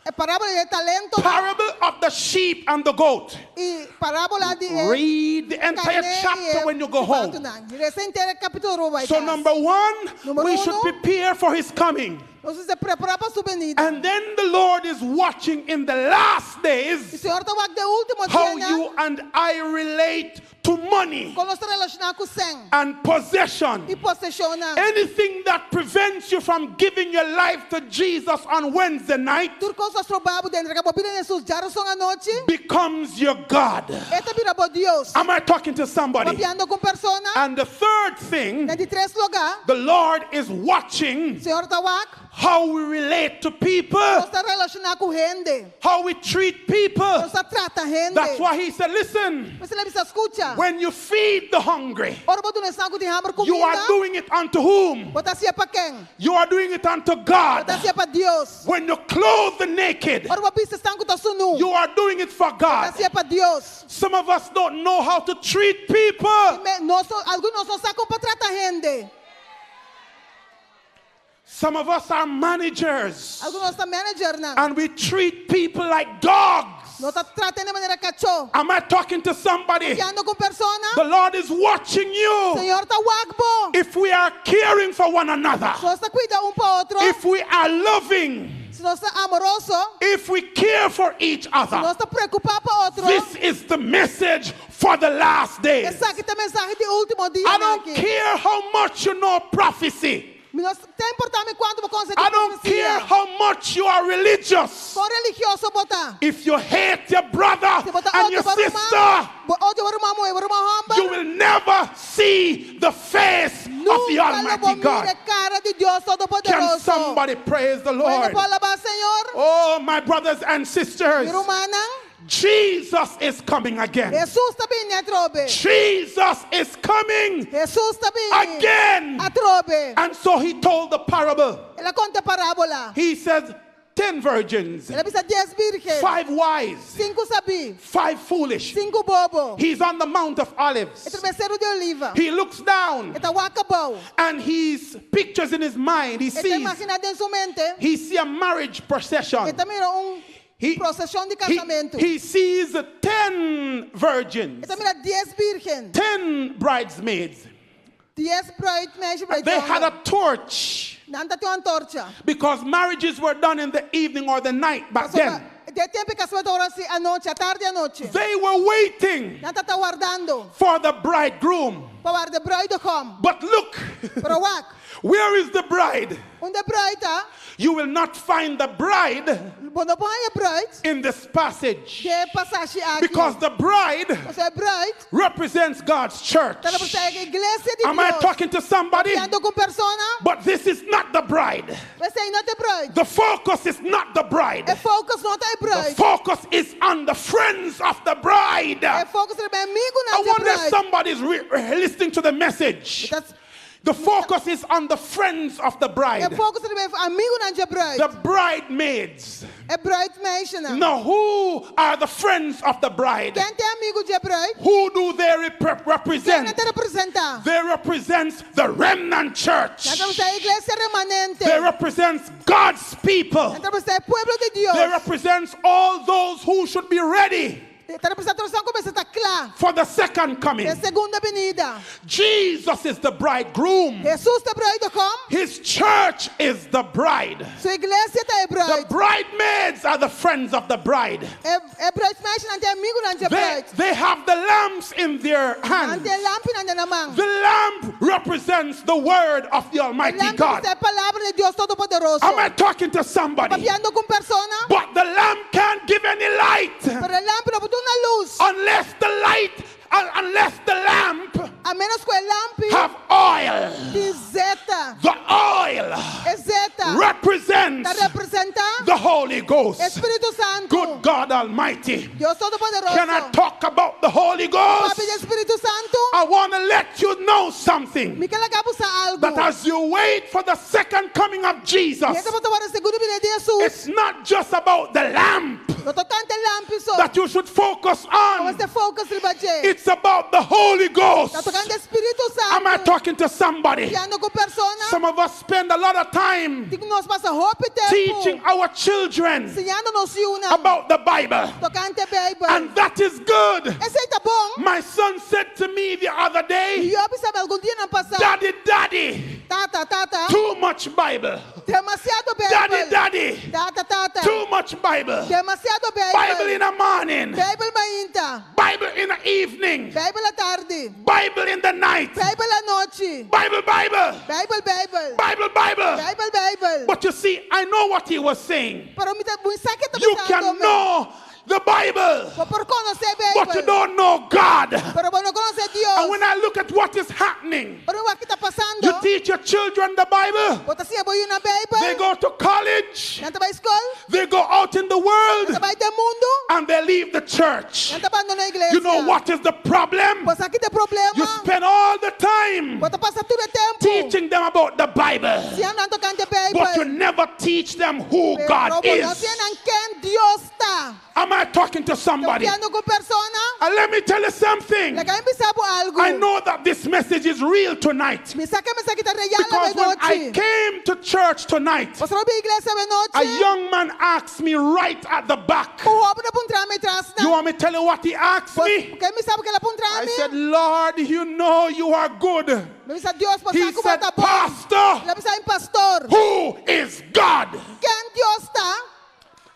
E parábola di talento. parable of the sheep and the goat. I parábola di eh, Read the entire karné chapter i when you go home. chibatunan. Lesa henter e kapítulo ora bo bai So, kas. number one, Número we should uno. prepare for his coming. Nos mester prepará pa su benida. And then the Lord is watching in the last I days Señor ta wak den último how dianan you and I relate to money kon nos ta relashoná ku sèn and possession. i poseshonnan. Anything that prevents you from giving your life to Jesus on Wednesday night Tur kos ku ta stroba bo di entregá bo bida na Hesus djarason anochi, becomes your God. e ta bira bo Dios. Am I talking to somebody? Papiando ku un persona, And the third thing, na di tres lugá, the Lord is watching Señor ta wak, how we relate to people, nos ta relashoná ku hende, how we treat people. nos ta trata hende. That's why he said, Listen, P'esei el a bisa skucha. when you feed the hungry, Ora bo duna esnan ku tin hamber you are kuminda, doing it unto whom? bo ta hasié pa ken? You are doing it unto Bo God. ta hasié pa Dios. When you clothe the naked, Ora bo bisti esnan ku ta sunú, you are doing it for bo ta God. hasié pa Dios. Some of us don't know how to treat people. Me, nos, algun di nos no sa kon pa trata hende. Some of us are managers Algun di nos ta managernan. and we treat people like dogs. Nos ta trata hende manera kachó. Am I talking to somebody? Papiando ku un persona, The Lord is watching you. Señor ta wak bo. If we are caring for one another, Si nos ta kuida un pa otro, if we are loving, si nos ta amoroso, if we care for each si other, nos ta preokupá pa otro, this is the message for the last days. esaki ta e mensahe di último dia I don't aki. care how much you know prophecy. Mi no ta importá mi kuantu bo konosé I don't care profesia. how much you are religious. Kon religioso bo ta. If you hate your brother Si bo ta and your odia bo ruman, sister, bo odia bo ruman muhé, bo ruman hòmber, you will never see the face of the nunka lo Almighty bo mira God. kara di Dios Can Todopoderoso. somebody praise the Bo Lord? por alabá Señor? Oh, my brothers and sisters, Mi rumannan, Jesus is coming again. Hesus ta bini atrobe. Jesus is coming Hesus ta bini again. atrobe. And so he told the parable. El a konta e parábola. He says, 10 virgins, El a bisa 10 vírgen, 5 wise, 5 sabí, 5 foolish. 5 bobo. He's on the Mount of E Olives. ta riba Seru di Oliva. He looks down E ta wak abou. and he's pictures in his mind. He E ta sees imaginá den su mente. he see a marriage procession. E ta mira un He, proseshon di he, kasamentu. he sees 10 virgins, E ta mira 10 vírgen, 10 bridesmaids. 10 bruidmeisje, They had a bruidjongen. torch Nan tabatin un antorcha. because marriages were done in the evening or the night back then. Den e tempu ei kasamentu tabata hasi anochi, atardi anochi. They were waiting Nan tabata wardando for the bridegroom. pa warda e bruidegom. But look, Pero wak, where is the bride? unda e bruid ta? You will not find the bride Bo no por haña e bruid in this passage den e pasashi aki. because the bride Pasobra e bruid represents God's church. ta representá e iglesia di Am I Dios. talking to somebody? Papiando ku un persona, But this is not the bride. Esei no ta e bruid. The focus is not the bride. E focus no ta e The bruid. focus is on the friends of the bride. E focus ta riba I amigunan di wonder if bruid. somebody's listening to the message. The focus is on the friends of the E bride, focus ta riba amigunan di bruid. the bridesmaids. E bruidmeisjenan. Now, who are the friends of the bride? Ken ta amigu di bruid? Who do they Ken represent? nan ta representá? They represent the remnant church. Nan ta representá e iglesia remanente. They represent God's people. Nan ta representá e pueblo di Dios. They represent all those who should be ready Ta representá tur esnan ku mester ta kla. for the second coming. E segundo benida. Jesus is the bridegroom. Hesus ta e bruidegom. His church is the bride. Su iglesia ta e The bruid. bridesmaids are the friends of the bride. E, e bruidsmeisjenan ta e amigunan di They, bruid. they have the lamps in their Nan hands. tin lampinan den nan man. The lamp represents the word of the E Almighty lampi God. ta e palabra di Dios Todopoderoso. Am I talking to somebody? Papiando ku un persona. But the lamp can't give any light Pero e lampi no por duna lus. unless the light, unless the lamp A ménos ku e lampi have oil. tin zeta. The oil E zeta. represents Ta representá the Holy Ghost. Spiritu Santu. Good God Almighty. Dios Todopoderoso. Can I talk about the Holy Ghost? Papia di Spiritu Santu. I want to let you know something. Mi ke laga bo sa algu. That as you wait for the second coming of Jesus, Mientras bo ta warda segundo binida di Hesus. it's not just about the lamp. No tokante lampi so. that you should focus on. Mester focus riba dje. It's about the Holy Ghost. Ta tokante Spiritu Santu. Am I talking to somebody? Papiando ku persona. Some of us spend a lot of time Tin di nos ta pasa hopi tempu. teaching our children Siñando nos yunan. about the Bible. Tokante Beibel. And that is good. Esei ta bon. My son said to me the other day, Mi yu a bisa mi algun dia pasá. Daddy, Daddy, Tata, tata. too much Bible. Demasiado Beibel. Daddy, Daddy, Tata, tata. too much Bible. Demasiado Beibel. Bible in the morning, Beibel mainta. Bible in the evening, Beibel atardi. Bible in the night, Beibel anochi. Bible, Bible, Beibel, Beibel. Bible, Bible. Beibel, Beibel. But you see, I know what he was saying. Pero mi ta mi sa kiko e ta You bisando. can know the Bible, Bo por konosé Beibel. but you don't know God. Pero bo no konosé Dios. And when I look at what is happening, Ora mi wak kiko ta pasando. you teach your children the Bible, Bo ta siña bo yunan Beibel. they go to college, Nan ta bai skol. they go out in the world, Nan ta bai den mundu. and they leave the church. Nan ta bandoná iglesia. You know what is the problem? Bo sa ki ta e problema. You spend all the time Bo ta pasa tur e tempu. teaching them about the Bible, Siñando nan tokante Beibel. but you never teach them who Pero God bo no is. siña nan ken Dios ta. Am I talking to somebody? Papiando ku persona. And let me tell you something. Laga mi bisa bo algu. I know that this message is real tonight. Mi sa ku e mensahe ta real Because when I anochi. came to church tonight, Pasobra mi a bin iglesia a anochi. young man asked me right at the back. Un hóben a puntra mi tras. You want me to tell you what he asked me? Ke mi sa kiko el a puntra I mi. said, Lord, you know you are good. Mi a bisa Dios, He bo sa ku said, ta bon. Pastor, El a bisa mi pastor. who is God? Ken Dios ta?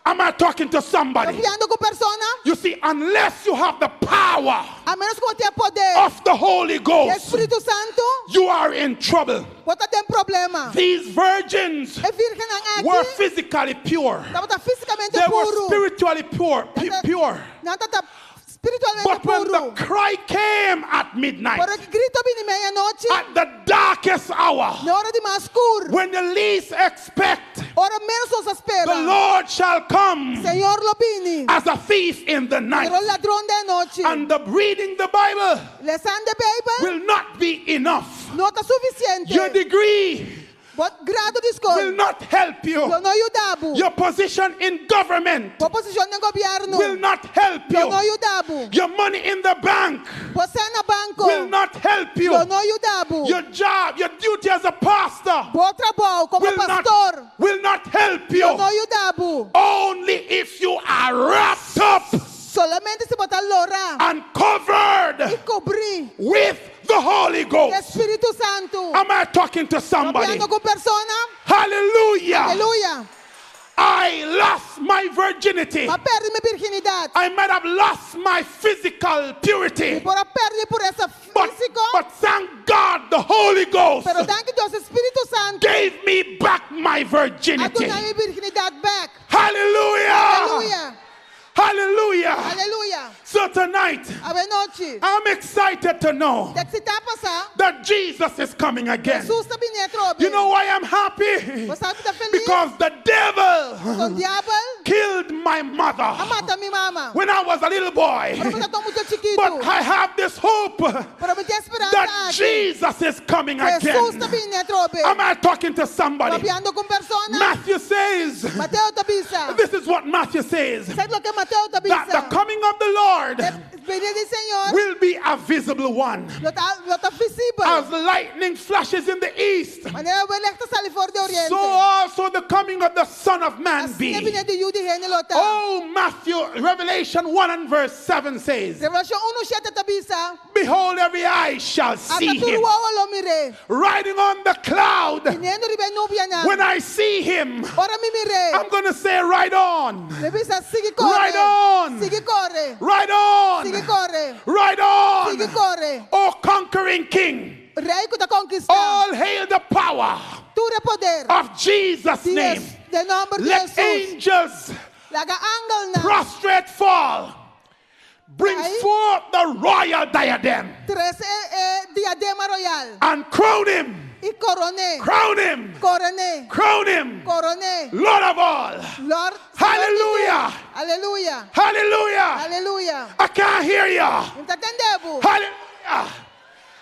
Am I talking to somebody? Papiando ku persona. You see, unless you have the power A ménos ku bo tin poder. of the Holy Ghost, Spiritu Santu. you are in trouble. Bo ta den problema. These virgins E virgennan aki. were physically pure. Tabata físikamente They were puru. spiritually pure. Pure. Nan tabata spiritualmente But when puru. the cry came at midnight, Ora e gritu a bini meianochi. at the darkest hour, Na ora di mas skur. when you least expect, Ora ménos nos ta spera. the Lord shall come Señor lo bini. as a thief in the night. Manera ladron den anochi. And the reading the Bible Lesando Beibel. will not be enough. No ta sufisiente. Your degree Bo grado di skol. will not help you. Lo no yuda bo. Your position in government Bo posishon den gobièrnu. will not help Lo no you. yuda bo. Your money in the bank Bo sèn na banko. will not help you. Lo no yuda bo. Your job, your duty as a pastor Bo trabou komo will not, pastor. will not help Lo no you. yuda bo. Only if you are wrapped up Solamente si bo ta lorá. and covered I kubrí. with the Holy Ghost. Spiritu Santu. Am I talking to somebody? Papiando ku persona. Hallelujah. Aleluya. I lost my virginity. M'a pèrdè mi virginidat. I might have lost my physical purity. Por a pèrdè puresa But, físiko. but thank God the Holy Ghost Pero danki Dios, Spiritu Santu. gave me back my A virginity. duna mi virginidat bèk. Hallelujah. Aleluya. Hallelujah. Aleluya. So tonight, Awe nochi. I'm excited to know Ta eksitá pa sa. that Jesus is coming again. Hesus ta bini atrobe. You know why I'm happy? Bo sa pakiko mi ta felis. Because the devil Pasobra diabel killed my mother a mata mi mama. when I was a little boy. Ora mi tabata mucha chikitu. But I have this hope Pero mi tin speransa that aki. Jesus is coming Hesus ta again. bini atrobe. Am I talking to somebody? Papiando ku persona. Matthew says, Mateo ta bisa. this is what Matthew says, Esaki ta loke Mateo ta that the bisa. coming of the Lord Benida di Señor. will be a visible one. Lo ta, lo ta visibel. As lightning flashes in the east, Manera welek ta sali for di oriente. so also the coming of the Son of Man Asina be. benida di Yu di Hende lo ta. Oh, Matthew, Revelation 1 and verse 7 says, Revelashon 1 7 ta bisa. Behold, every eye shall see Ata tur him wowo lo mir'é. riding on the cloud. Biniendo riba e nubianan. When I see him, Ora mi mir'é. I'm going to say, Right on, Lo mi bisa sigui kore. Right on. Sigui kore. right on, Sigui kore. right on. Sigui kore. Oh, conquering king, Rei ku ta konkistá. all hail the power Tur e poder. of Jesus' Di name. Den nòmber di Let Hesus. angels Laga angelnan. prostrate fall. Bring Ai. forth the royal diadem Trese e diadema royal. and crown him, I koron'é. crown him, Koron'é. crown him, Koron'é. Lord of all. Lord. Hallelujah. Aleluya. Hallelujah. Aleluya. I can't hear you. Mi n' ta tende bo. Hallelujah.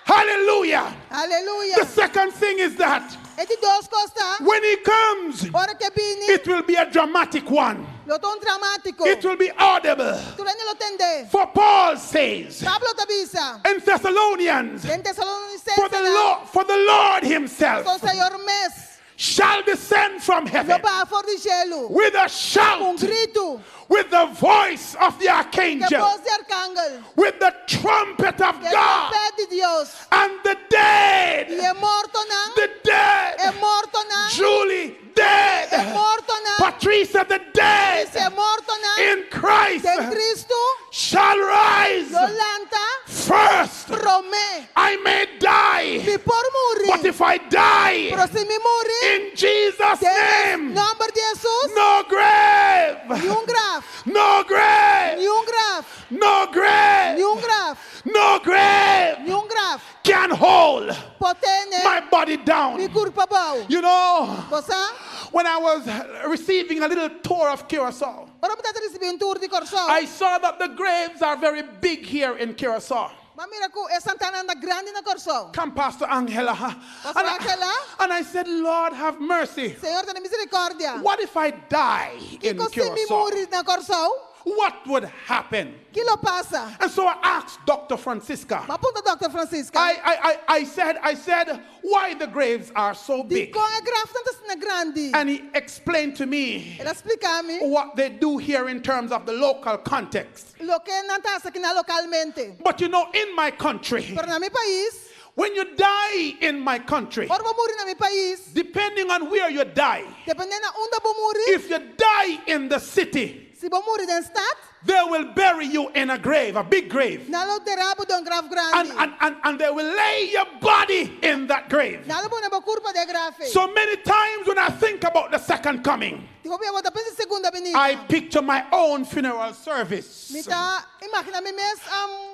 Hallelujah. Aleluya. The second thing is that E di dos kos ta. when he comes, Ora ku e bini. it will be a dramatic one. Lo ta un dramátiko. It will be audible. Tur hende lo tende. For Paul says Pablo ta bisa. in Thessalonians, Den Tesalonicense for the Lord, for the Lord himself Ku Señor mes shall descend from lo heaven baha for di shelu. with a Un shout, gritu. with the voice of the Ku archangel, bos di arkangel. with the trumpet of Ku e God, tròmpèt di Dios. and the dead, I e mortonan. the dead, E mortonan. Julie, dead, E mortonan. Patricia, the dead, E mortonan. in Christ Den Kristu. shall rise Lo lanta. first. Promé. I may die, Mi por muri. but if I die Pero si mi muri. in Jesus' Den name, nòmber di Hesus. no grave, Niun graf. no grave, Niun graf. no grave, Niun graf. no grave Niun graf. can hold Por tene. my body Mi down. kurpa abou. You know, Bo sa? when I was receiving a little tour of Curacao, Ora mi tabata risibí un tour di Kòrsou. I saw that the graves are very big here in Curacao. M'a mira ku e santananan ta grandi na Kòrsou. Come, Pastor Angela. Pastor And I, Angela? and I said, Lord, have mercy. Señor, tene miserikòrdia. What if I die in Kiko si mi Curacao? muri na Kòrsou? What would happen? Ki lo pasa? And so I asked Dr. Francisca. M'a puntra Dr. Francisca. I said, why the graves are so big? Dikon e grafnan ta asina grandi. And he explained to me El a splika mi what they do here in terms of the local context. loke nan ta hasi akinan lokalmente. But in my country, Pero na mi pais, when you die in my country, ora bo muri na mi pais, depending on where you die, dependé na unda bo muri, if you die in the city, si bo muri den stat, they will bury you in a grave, a big grave. nan lo dera bo den un graf And, grandi. and they will lay your body in that grave. Nan lo pone bo kurpa den e graf. So many times when I think about the second coming, Hopi bia mi ta pensa segundo binida. I picture my own funeral service. Mi ta imaginá mi mes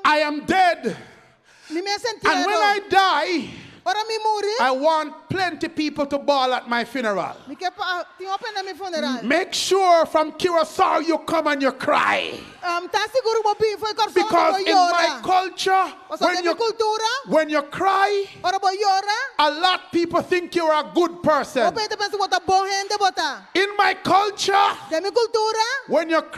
I am dead. mi mes And when I entiero. die, Ora mi muri, I want plenty people to bawl at my funeral. mi ke pa tin hopi na mi funeral. Make sure from Curacao you come and you cry. Ta sigur bo bin fo'i Kòrsou Because bo in my yora. culture, Pasobra when den mi you, kultura, when you cry, ora bo yora, a lot people think you're a good person. hopi hende ta pensa ku ta bon hende bo ta. In my culture, Den mi kultura,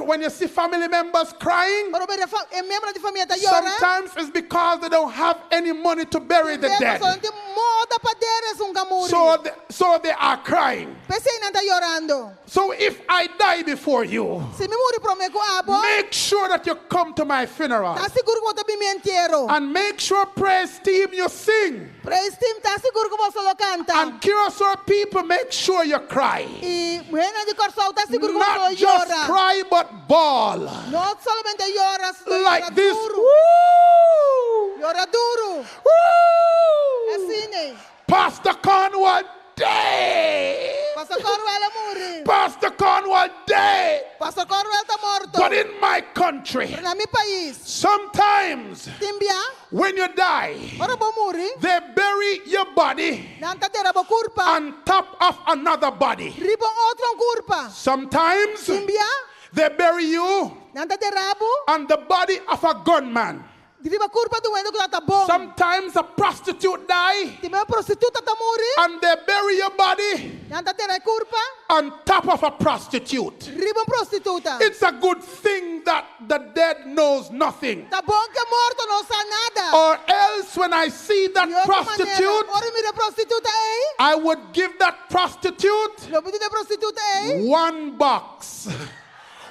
when you see family members crying, ora bo mira miembro di famia ta yora, sometimes it's because they don't have any money to bury the dead. Pasobra nan no tin moda pa dera esun ku a muri. So they are crying. P'esei nan ta yorando. So if I die before you, Si mi muri promé ku abo, make sure that you come to my funeral. ta sigur ku bo ta bin mi entiero. And make sure praise team you sing. Praise team, ta sigur ku boso lo kanta. And Curacao people, make sure you cry. I hende di Kòrsou, ta sigur ku boso Not just yora. cry, but bawl. No solamente yora, sino Like yora this. duru. Woo! Yora duru. Woo! Asina. Pastor Cornwall dead. Pastor Cornwall a muri. Pastor Cornwall dead. Pastor Cornwall ta morto. But in my country, Pero na mi pais, sometimes tin bia, when you die, ora bo muri, they bury your body nan ta dera bo kurpa. on top of another body. Riba otro kurpa. Sometimes Tin bia, they bury you nan ta dera bo, on the body of a gunman. riba kurpa di un hende ku tabata bòm. Sometimes a prostitute die Tin bia prostituta ta muri, and they bury your body nan ta dera kurpa, on top of a prostitute. riba un prostituta. It's a good thing that the dead knows nothing. Ta bon ku morto no sa nada. Or else when I see that Di otro manera, prostitute, ora mi mira e prostituta ei, I would give that prostitute lo mi duna e prostituta ei, one box,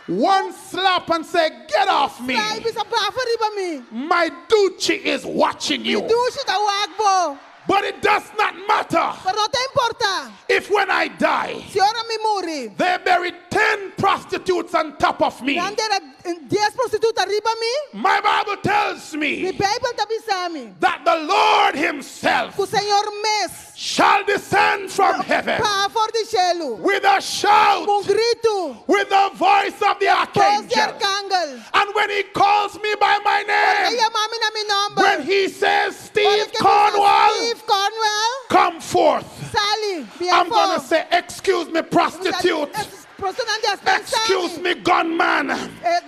one slap and say, Get off me. i bisa baha riba mi. My duchi is watching you. Dushi ta wak bo. But it does not matter Pero no ta importá. if when I die, Si ora mi muri, they bury 10 prostitutes on top of me. nan dera 10 prostituta riba mi, My Bible tells mi me Beibel ta bisa mi. that the Lord Himself Ku Señor mes shall descend from heaven baha for di shelu. with a shout, Un gritu, with the voice of the bos di archangel. arkangel. And when he calls me by my E name, yama mi na mi nòmber. when he says, Steve Ora ku e bisa, Cornwall, Steve Cornwall, come forth. sali, I'm going to bin afó. say, Excuse me, prostitute. Prostituta, dispensá mi. Excuse me, gunman.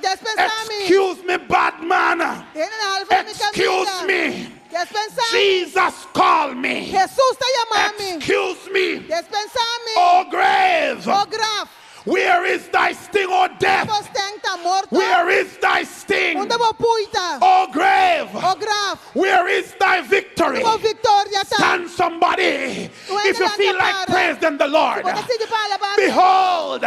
Dispensá mi. Excuse me, bad man. Excuse me. Dispensá mi. Jesus called me. Hesus ta yama mi. Excuse me. Dispensá mi. Oh, grave. Oh, graf. Where is thy sting, O death? Bo sten ta morto. Where is thy sting, Unda bo pui ta? O grave? O graf. Where is thy victory? Bo viktoria ta? Stand somebody. If you feel like praising the Lord. Bo ta sinti pa alabá. Behold,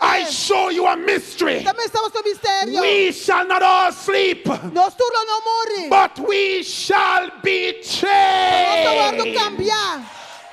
I show you a mystery. Mi ta mustra boso misterio. We shall not all sleep, Nos tur lo no muri. but we shall be Nos lo wòrdu changed. kambiá.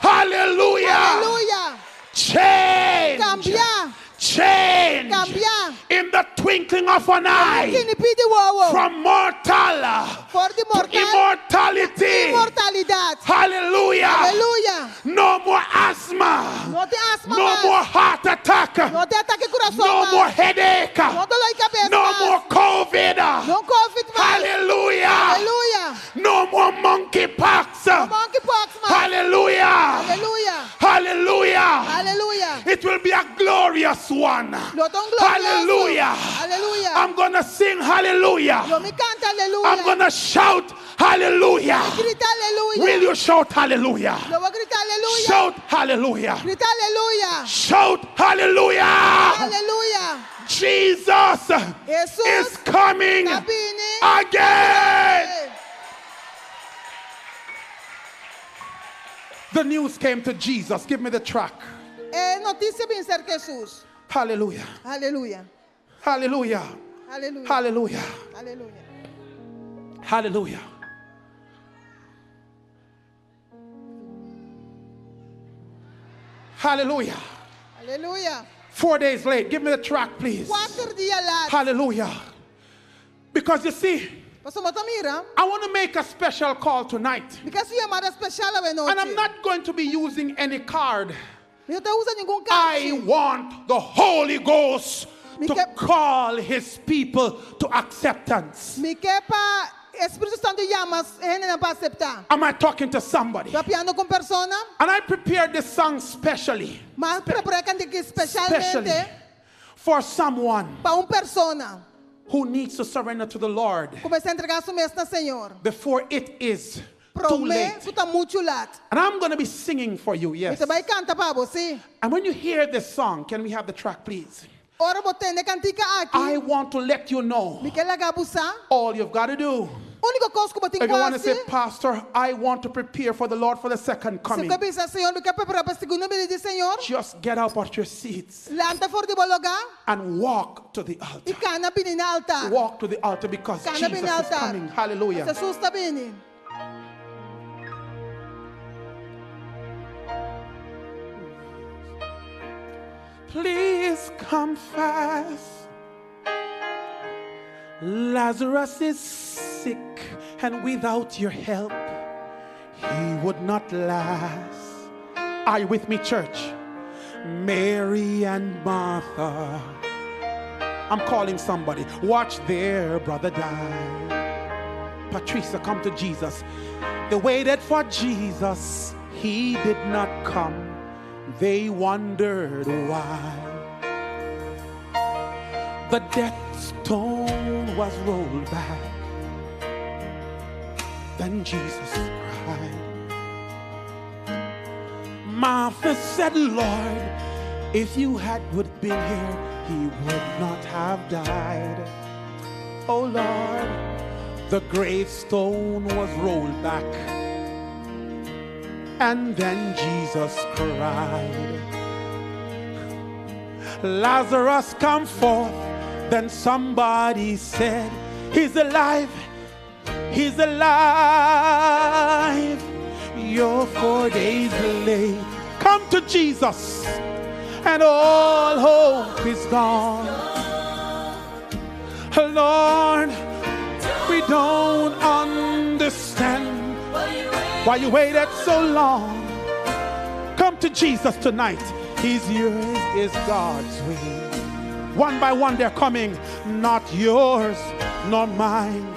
Hallelujah. Aleluya. Change. Kambiá. Change. Kambiá. In the twinkling of an eye. Kinipi di wowo. From mortal For di to mortal. immortality. Inmortalidat. Hallelujah. Aleluya. No more asthma. No tin asma No mas. more heart attack. No tin atake di kurason No mas. more headache. No doló di kabes No mas. more COVID. No COVID mas. Hallelujah. Aleluya. No more monkeypox. No monkeypox mas. Hallelujah. Aleluya. Hallelujah. Aleluya. It will be a glorious one. Lo ta un glorioso. Hallelujah. Aleluya. I'm going to sing hallelujah. Lo mi kanta aleluya. I'm going to shout hallelujah. Grita aleluya. Will you shout hallelujah? Lo bo grita aleluya. Shout hallelujah. Grita aleluya. Shout hallelujah. Aleluya. Jesus Jesus is coming ta bini. again. The news came to Jesus. Give me the track. E notisia a bin serka Jesus. Hallelujah. Aleluya. Hallelujah. Aleluya. Hallelujah. Aleluya. Hallelujah. Hallelujah. Aleluya. 4 days late. Give me the track, please. 4 dia lat. Hallelujah. Because you see, Pasobra bo ta mira. I want to make a special call tonight. Mi ke hasi un yamada spesial awe And I'm nochi. not going to be using any card. Mi no ta usa ningun I karchi. want the Holy Ghost to call his people to acceptance. Mi ke pa Spiritu Santu yama hendenan pa aseptá. Am I talking to somebody? Papiando ku un persona. And I prepared this song specially. M'a prepará e kantika Specially spesialmente for someone pa un persona who needs to surrender to the Lord ku mester entregá su mes na Señor. before it is too Promé late. ku ta muchu lat. And I'm going to be singing for you, yes. Mi ta bai kanta pa bo, si. And when you hear this song, can we have the track, please? Ora bo tende e kantika aki. I want to let you know Mi ke laga bo sa. all you've got to do. Úniko kos ku bo tin If you want to ku hasi. say, Pastor, I want to prepare for the Lord for the second Si coming, bo ke bisa Señor, mi ke prepará pa segundo binida di Señor. just get up out your seats Lanta for di bo lugá and walk to the altar. i kana bini na altar. Walk to the altar because Kana Jesus bini is na altar. coming. Hallelujah. Jesus ta bini. Please come fast. Lazarus is sick, and without your help, he would not last. Are you with me, church? Mary and Martha. I'm calling somebody. Watch their brother die. Patricia, come to Jesus. They waited for Jesus. He did not come. They wondered why. The death stone was rolled back. Then Jesus cried. Martha said, Lord, if you had would been here, he would not have died. Oh Lord, the gravestone was rolled back. And then Jesus cried, Lazarus, come forth. Then somebody said, He's alive, he's alive. You're 4 days late. Come to Jesus, and all hope is gone. Lord, we don't understand why you waited so long. Come to Jesus tonight. He's yours, is God's way. One by one they're coming, not yours, nor mine.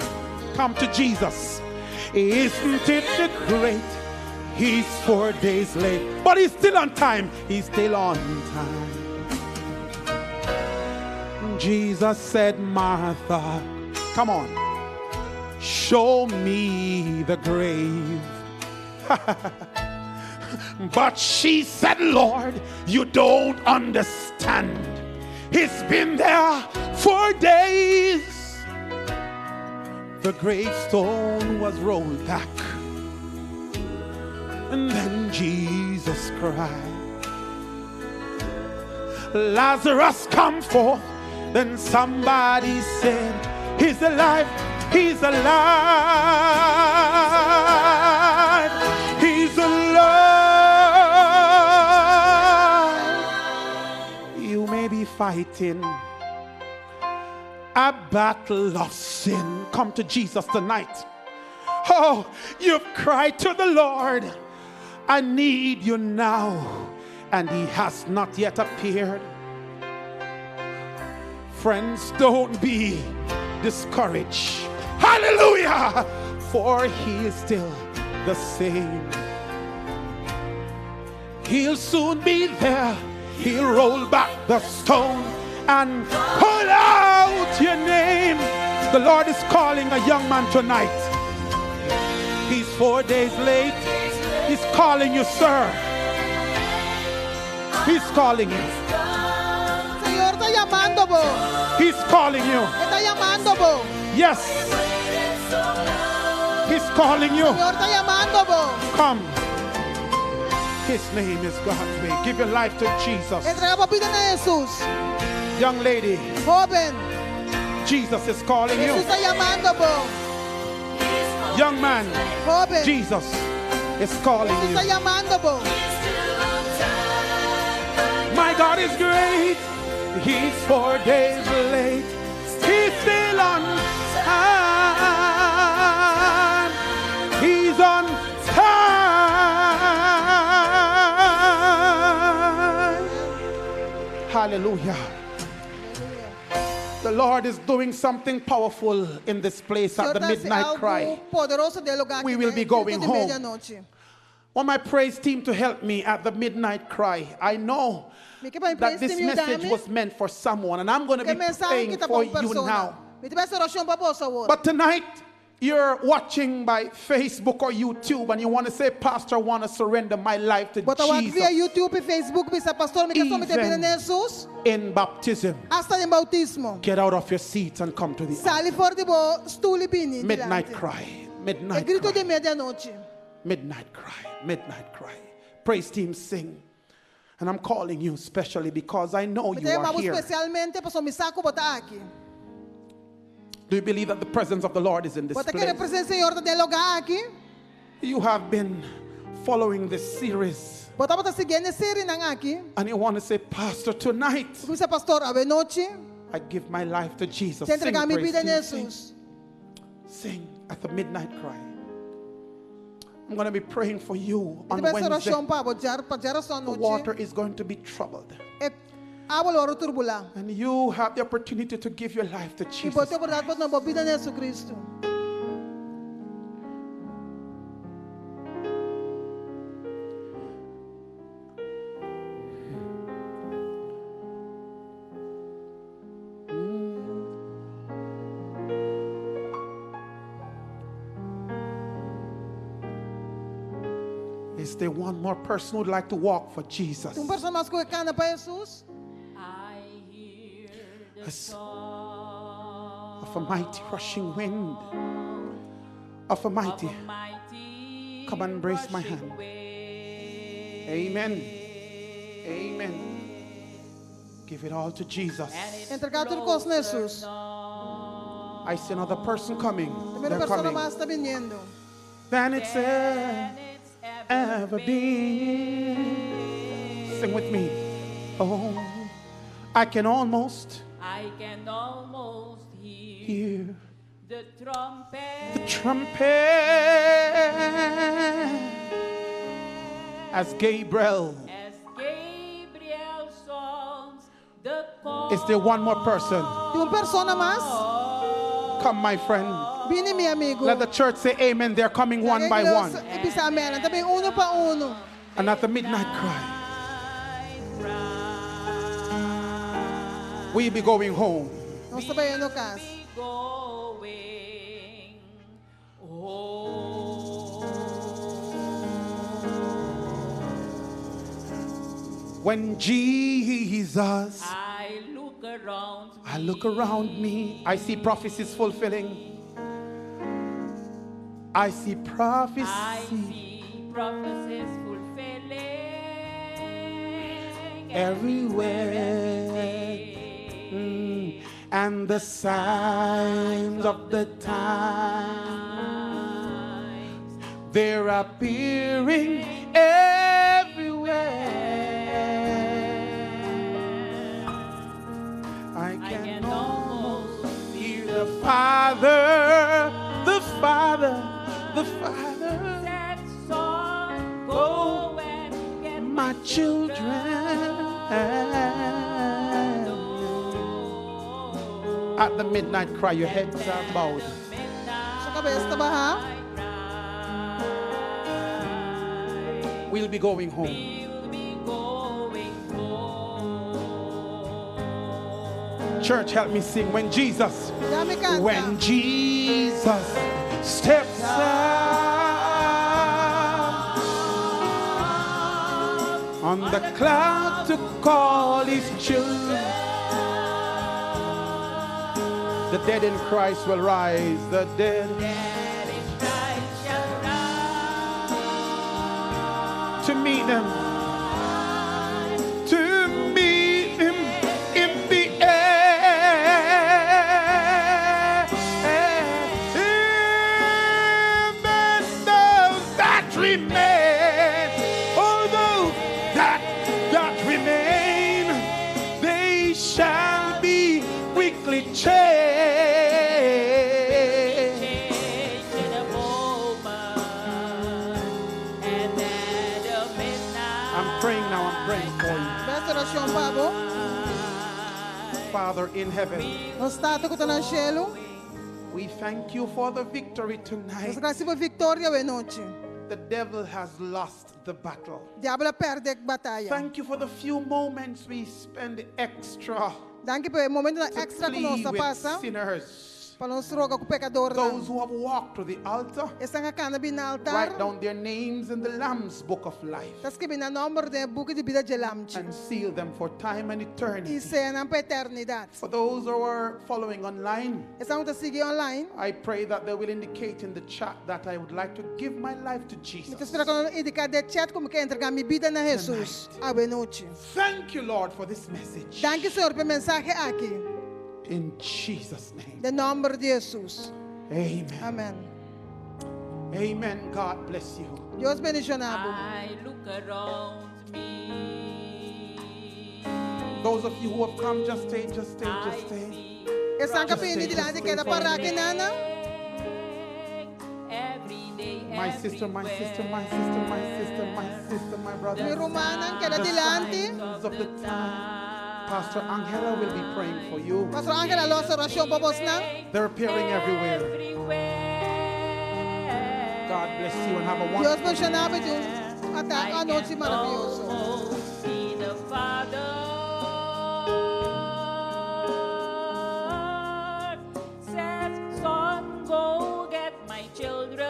Come to Jesus. Isn't it the great? He's 4 days late, but he's still on time. He's still on time. Jesus said, Martha, come on, show me the grave. But she said, Lord, you don't understand. stand. He's been there for days. The gravestone was rolled back. And then Jesus cried, Lazarus, come forth. Then somebody said, He's alive, he's alive, he's alive. You may be fighting a battle of sin. Come to Jesus tonight. Oh, you've cried to the Lord. I need you now. And he has not yet appeared. Friends, don't be discouraged. Hallelujah! For he is still the same. He'll soon be there. He'll roll back the stone and call out your name. The Lord is calling a young man tonight. He's 4 days late. He's calling you, sir. He's calling you. Señor ta yamando bo. He's calling you. E ta yamando bo. Yes. He's calling you. Señor ta yamando bo. Come. His name is God's way. Give your life to Jesus. Entregá bo bida na Jesus. Young lady. Hóben. Jesus is calling you. Jesus ta yamando bo. Young man. Hóben. Jesus is calling Jesus ta you. yamando bo. My God is great. He's 4 days late. He's still on time. He's on time. Hallelujah. The Lord is doing something powerful in this place at Señor the ta hasi midnight algu cry. poderoso den e lugá We aki, will den be e grito going di home. medianochi. Want my praise team to help me at the midnight cry. I know Mi ke pa mi that praise this team message yuda mi. was meant for someone, and I'm going to Ku be mensahe praying aki ta pa for un you persona. now. Mi ta bai hasi orashon pa bo awor. But tonight, you're watching by Facebook or YouTube, and you want to say, Pastor, I want to surrender my life to Bo ta wak via Jesus YouTube i Facebook, bisa pastor, mi ke someté Even bida na Jesus, in baptism. hasta den boutismo. Get out of your seats and come to the altar. Sali for di bo stul i bini. Midnight dilanti. cry. E Midnight grito cry. di medianochi. Midnight cry, midnight cry. Praise team, sing. And I'm calling you specially because I know Mi you ta are yama bo here. spesialmente pasobra mi sa ku bo ta aki. Do you believe that the presence of the Lord is in this Bo ta kere place? presensia di Señor ta den e lugá aki. You have been following this series. Bo tabata siguiendo e serienan aki. And you want to say, Pastor, tonight Bo ke bisa pastor, awe nochi. I give my life to Jesus. Mi ta Sing, entregá mi praise bida na team, sing. Jesus. Sing at the midnight cry. I'm going to be praying for you on Mi ta bai hasi Wednesday. orashon pa bo, pa djárason The nochi. water is going to be troubled. E awa lo wòrdu turbulá. And you have the opportunity to give your life to I Jesus. bo tin oportunidat pa duna bo bida na Jesucristo. Is there one more person who'd like to walk for Jesus? Un persona mas ku ke kana pa Jesus. As of a mighty rushing wind, of a mighty, come and embrace my hand. Amen. Amen. Give it all to Jesus. Entregá tur kos na Jesus. I see another person coming. Promé They're persona coming. mas ta bini. Than it's ever been. Sing with me. Oh, I can almost I can almost hear, hear the trumpet the trumpet as Gabriel. as Gabriel sounds the call. Is there one more person? Tin un persona mas? Come, my friend. Bini, mi amigu. Let the church say amen. They're coming one by one. Bisa amèn. Ta bin unu pa unu. And at the midnight cry, we be going home. Nos ta bayendo kas. Going home. When Jesus, I look around me. I look around me, I see prophecies fulfilling. I see prophecy I see prophecies fulfilling everywhere. And the signs of the times, they're appearing everywhere. I can almost hear the Father, the Father, the Father. That song, go and get my children. At the midnight cry, your heads are bowed. Su kabes ta bahá. We'll be going home. Church, help me sing. When Jesus, Yuda mi kanta. when Jesus steps out on the cloud to call his children, the dead in Christ will rise. The dead to meet them, to meet him in the air. And then those that remain, oh, those that remain, they shall be quickly changed. in a moment and at the midnight. I'm praying now, I'm praying for you. Ban hasi orashon pa bo. Father in heaven, Nos Tata ku ta na shelu. we thank you for the victory tonight. Nos ta gradisí pa e viktoria awe nochi. The devil has lost the battle. Diabel a pèrdè e bataya. Thank you for the few moments we spend extra Danki pa e momento to èkstra ku nos plead with pasa. sinners. Pa nos roga ku pekadó. Those who have walked to the altar, Esnan ku a kana bin na altar. write down their names in the Lamb's book of life Ta skirbi nan nòmber den buki di bida di Lamchi. and seal them for time and I eternity. seya nan pa eternidat. For those who are following online, Esnan ku ta sigui online. I pray that they will indicate in the chat that I would like to give my life to Mi ta Jesus. spera ku nan indiká den chat ku mi ke entregá mi bida na Hesus. Awe nochi. Thank you, Lord, for this message. Danki, Señor, pa e mensahe aki. In Jesus' name. Den nòmber di Hesus. Amen. Amèn. Amen. God bless you. Dios bendishoná bo. I look around me. Those of you who have come, just stay, just stay, just stay. Esnan ku a bini dilanti keda pará akinan. Every day, My sister, my sister, my sister, my sister, my sister, my brother. Mi rumannan keda The dilanti. signs of the time. Pastor Angela will be praying for you. Pastor Angela lo hasi orashon pa boso. They're appearing everywhere. God bless you and have a Dios wonderful bendishoná bo un anochi maravioso. See the Father says, Son, go get my children.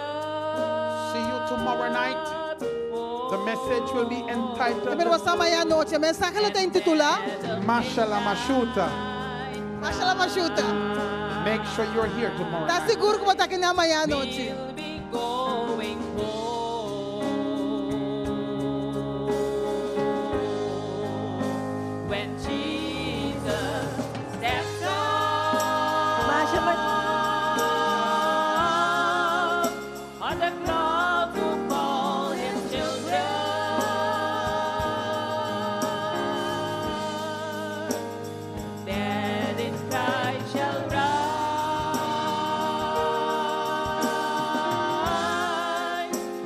See you tomorrow night. The message will be entitled Mira boso mañan anochi. E mensahe lo ta intitulá Mashala Mashuta. Mashala Mashuta. Make sure you're here tomorrow Ta night. sigur ku bo ta akinan mañan anochi. Going home. When Jesus steps up on the cloud to call his children, dead in Christ shall rise.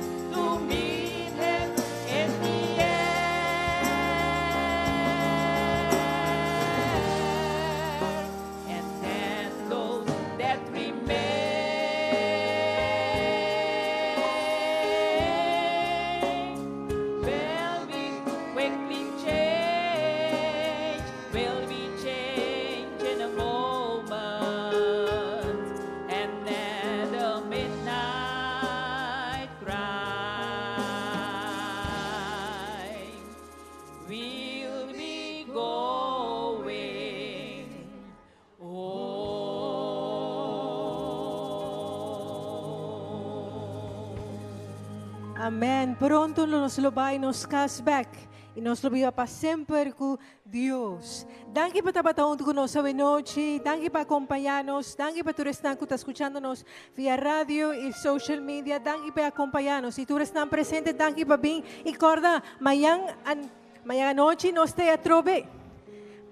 Amen. Pronto nos lo bai nos kas bek. I nos lo biba pa semper ku Dios. Danki pa tabata huntu ku nos awe nochi. Danki pa akompañá nos. Danki pa tur esnan ku ta skuchando nos via radio i social media. Danki pa akompañá nos. I tur esnan presente, danki pa bin. I kòrda, mañan, mañan anochi nos ta atrobe.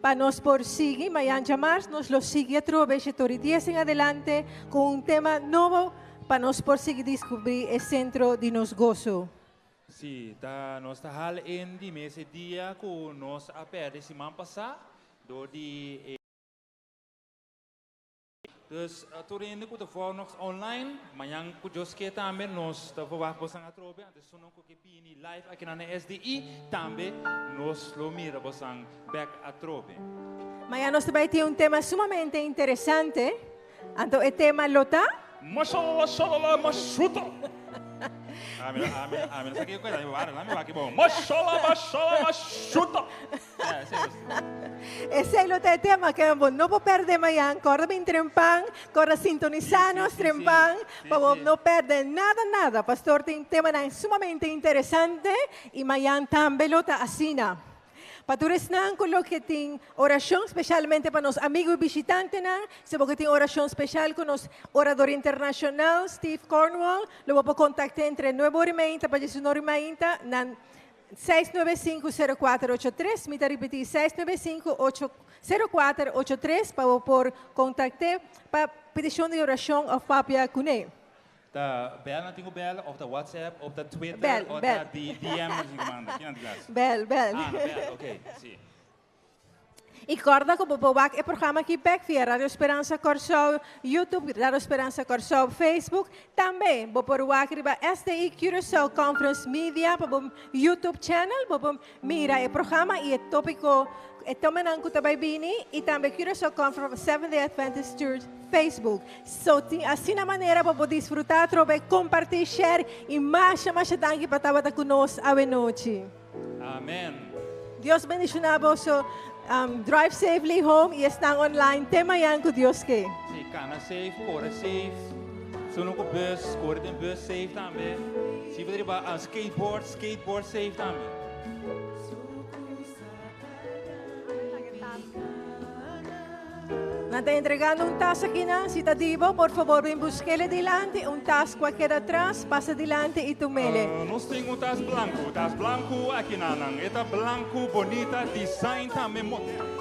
Pa nos por sigui, mañan djamars nos lo sigui atrobe, shetori dies en adelante, ku un tema nobo pa nos por sigui diskubrí e sentro di nos goso. Sí, ta nos ta hal in di mes e dia ku nos a pèrdè siman pasá dor di e. Dus tur hende ku ta vòg nos online, mañan ku Dios ke tambe nos ta verwagt bosan atrobe, anto esunnan ku ke bini live akinan na SDI tambe nos lo mira bosan bèk atrobe. Mañan nos ta bai tin un tema sumamente interesante, anto e tema lo ta. Mashalala shalala mashuta. Ami ami ami no sa kiko keda mi wara mi wak bon. Mashala mashala mashuta. Esei lo ta e tema ke bo no por perde mañan. Kòrda bin trempan, kòrda sintonisá nos trempan pa bo no perde nada nada. Pastor tin temanan sumamente interesante i mañan tambe lo ta asina. Pa tur esnan ku lo ke tin orashon, spesialmente pa nos amigu i bishitantenan, si bo ke tin orashon spesial ku nos orador internashonal Steve Cornwall, lo bo por kontakt'é entre nuebe ora i meinta pa diesunora i meinta na 695 0483. Mi ta ripití, 695 0483 pa bo por kontakt'é pa petishon di orashon òf papia kuné. Ta bel nan tin ku bel of ta WhatsApp of ta Twitter Bel, of bel. ta DM nan tin ku manda? Kinan tin ku hasi? Bel, bel. Ah, na bel, ok, si. I kòrda ku bo por wak e programa aki bèk via Radio Speransa Kòrsou YouTube, Radio Speransa Kòrsou Facebook. Tambe bo por wak riba STI Curaçao Conference Media pa bo YouTube channel. Bo por mira e programa i e tópiko, e temanan ku ta bai bini i tambe Curaçao Conference of Seventh Day Adventist Church Facebook. So tin asina manera pa bo disfrutá atrobe, kompartí, share i masha masha danki pa tabata ku nos awenochi. Amen. Dios bendishoná boso. Drive safely home i esnan online te mañan ku Dios ke. Sí, kana safe, kore safe. Sunu ku bus, kore den bus safe tambe. Si bo ta riba skateboard, skateboard safe tambe. Nan ta entregando un tas akinan. Si ta di bo, por fabor bin busk'ele dilanti. Un tas ku a keda atras, pasa dilanti i tum'ele. Nos tin un tas blanku, tas blanku akinanan. E ta blanku, bonita, design tambe moderno.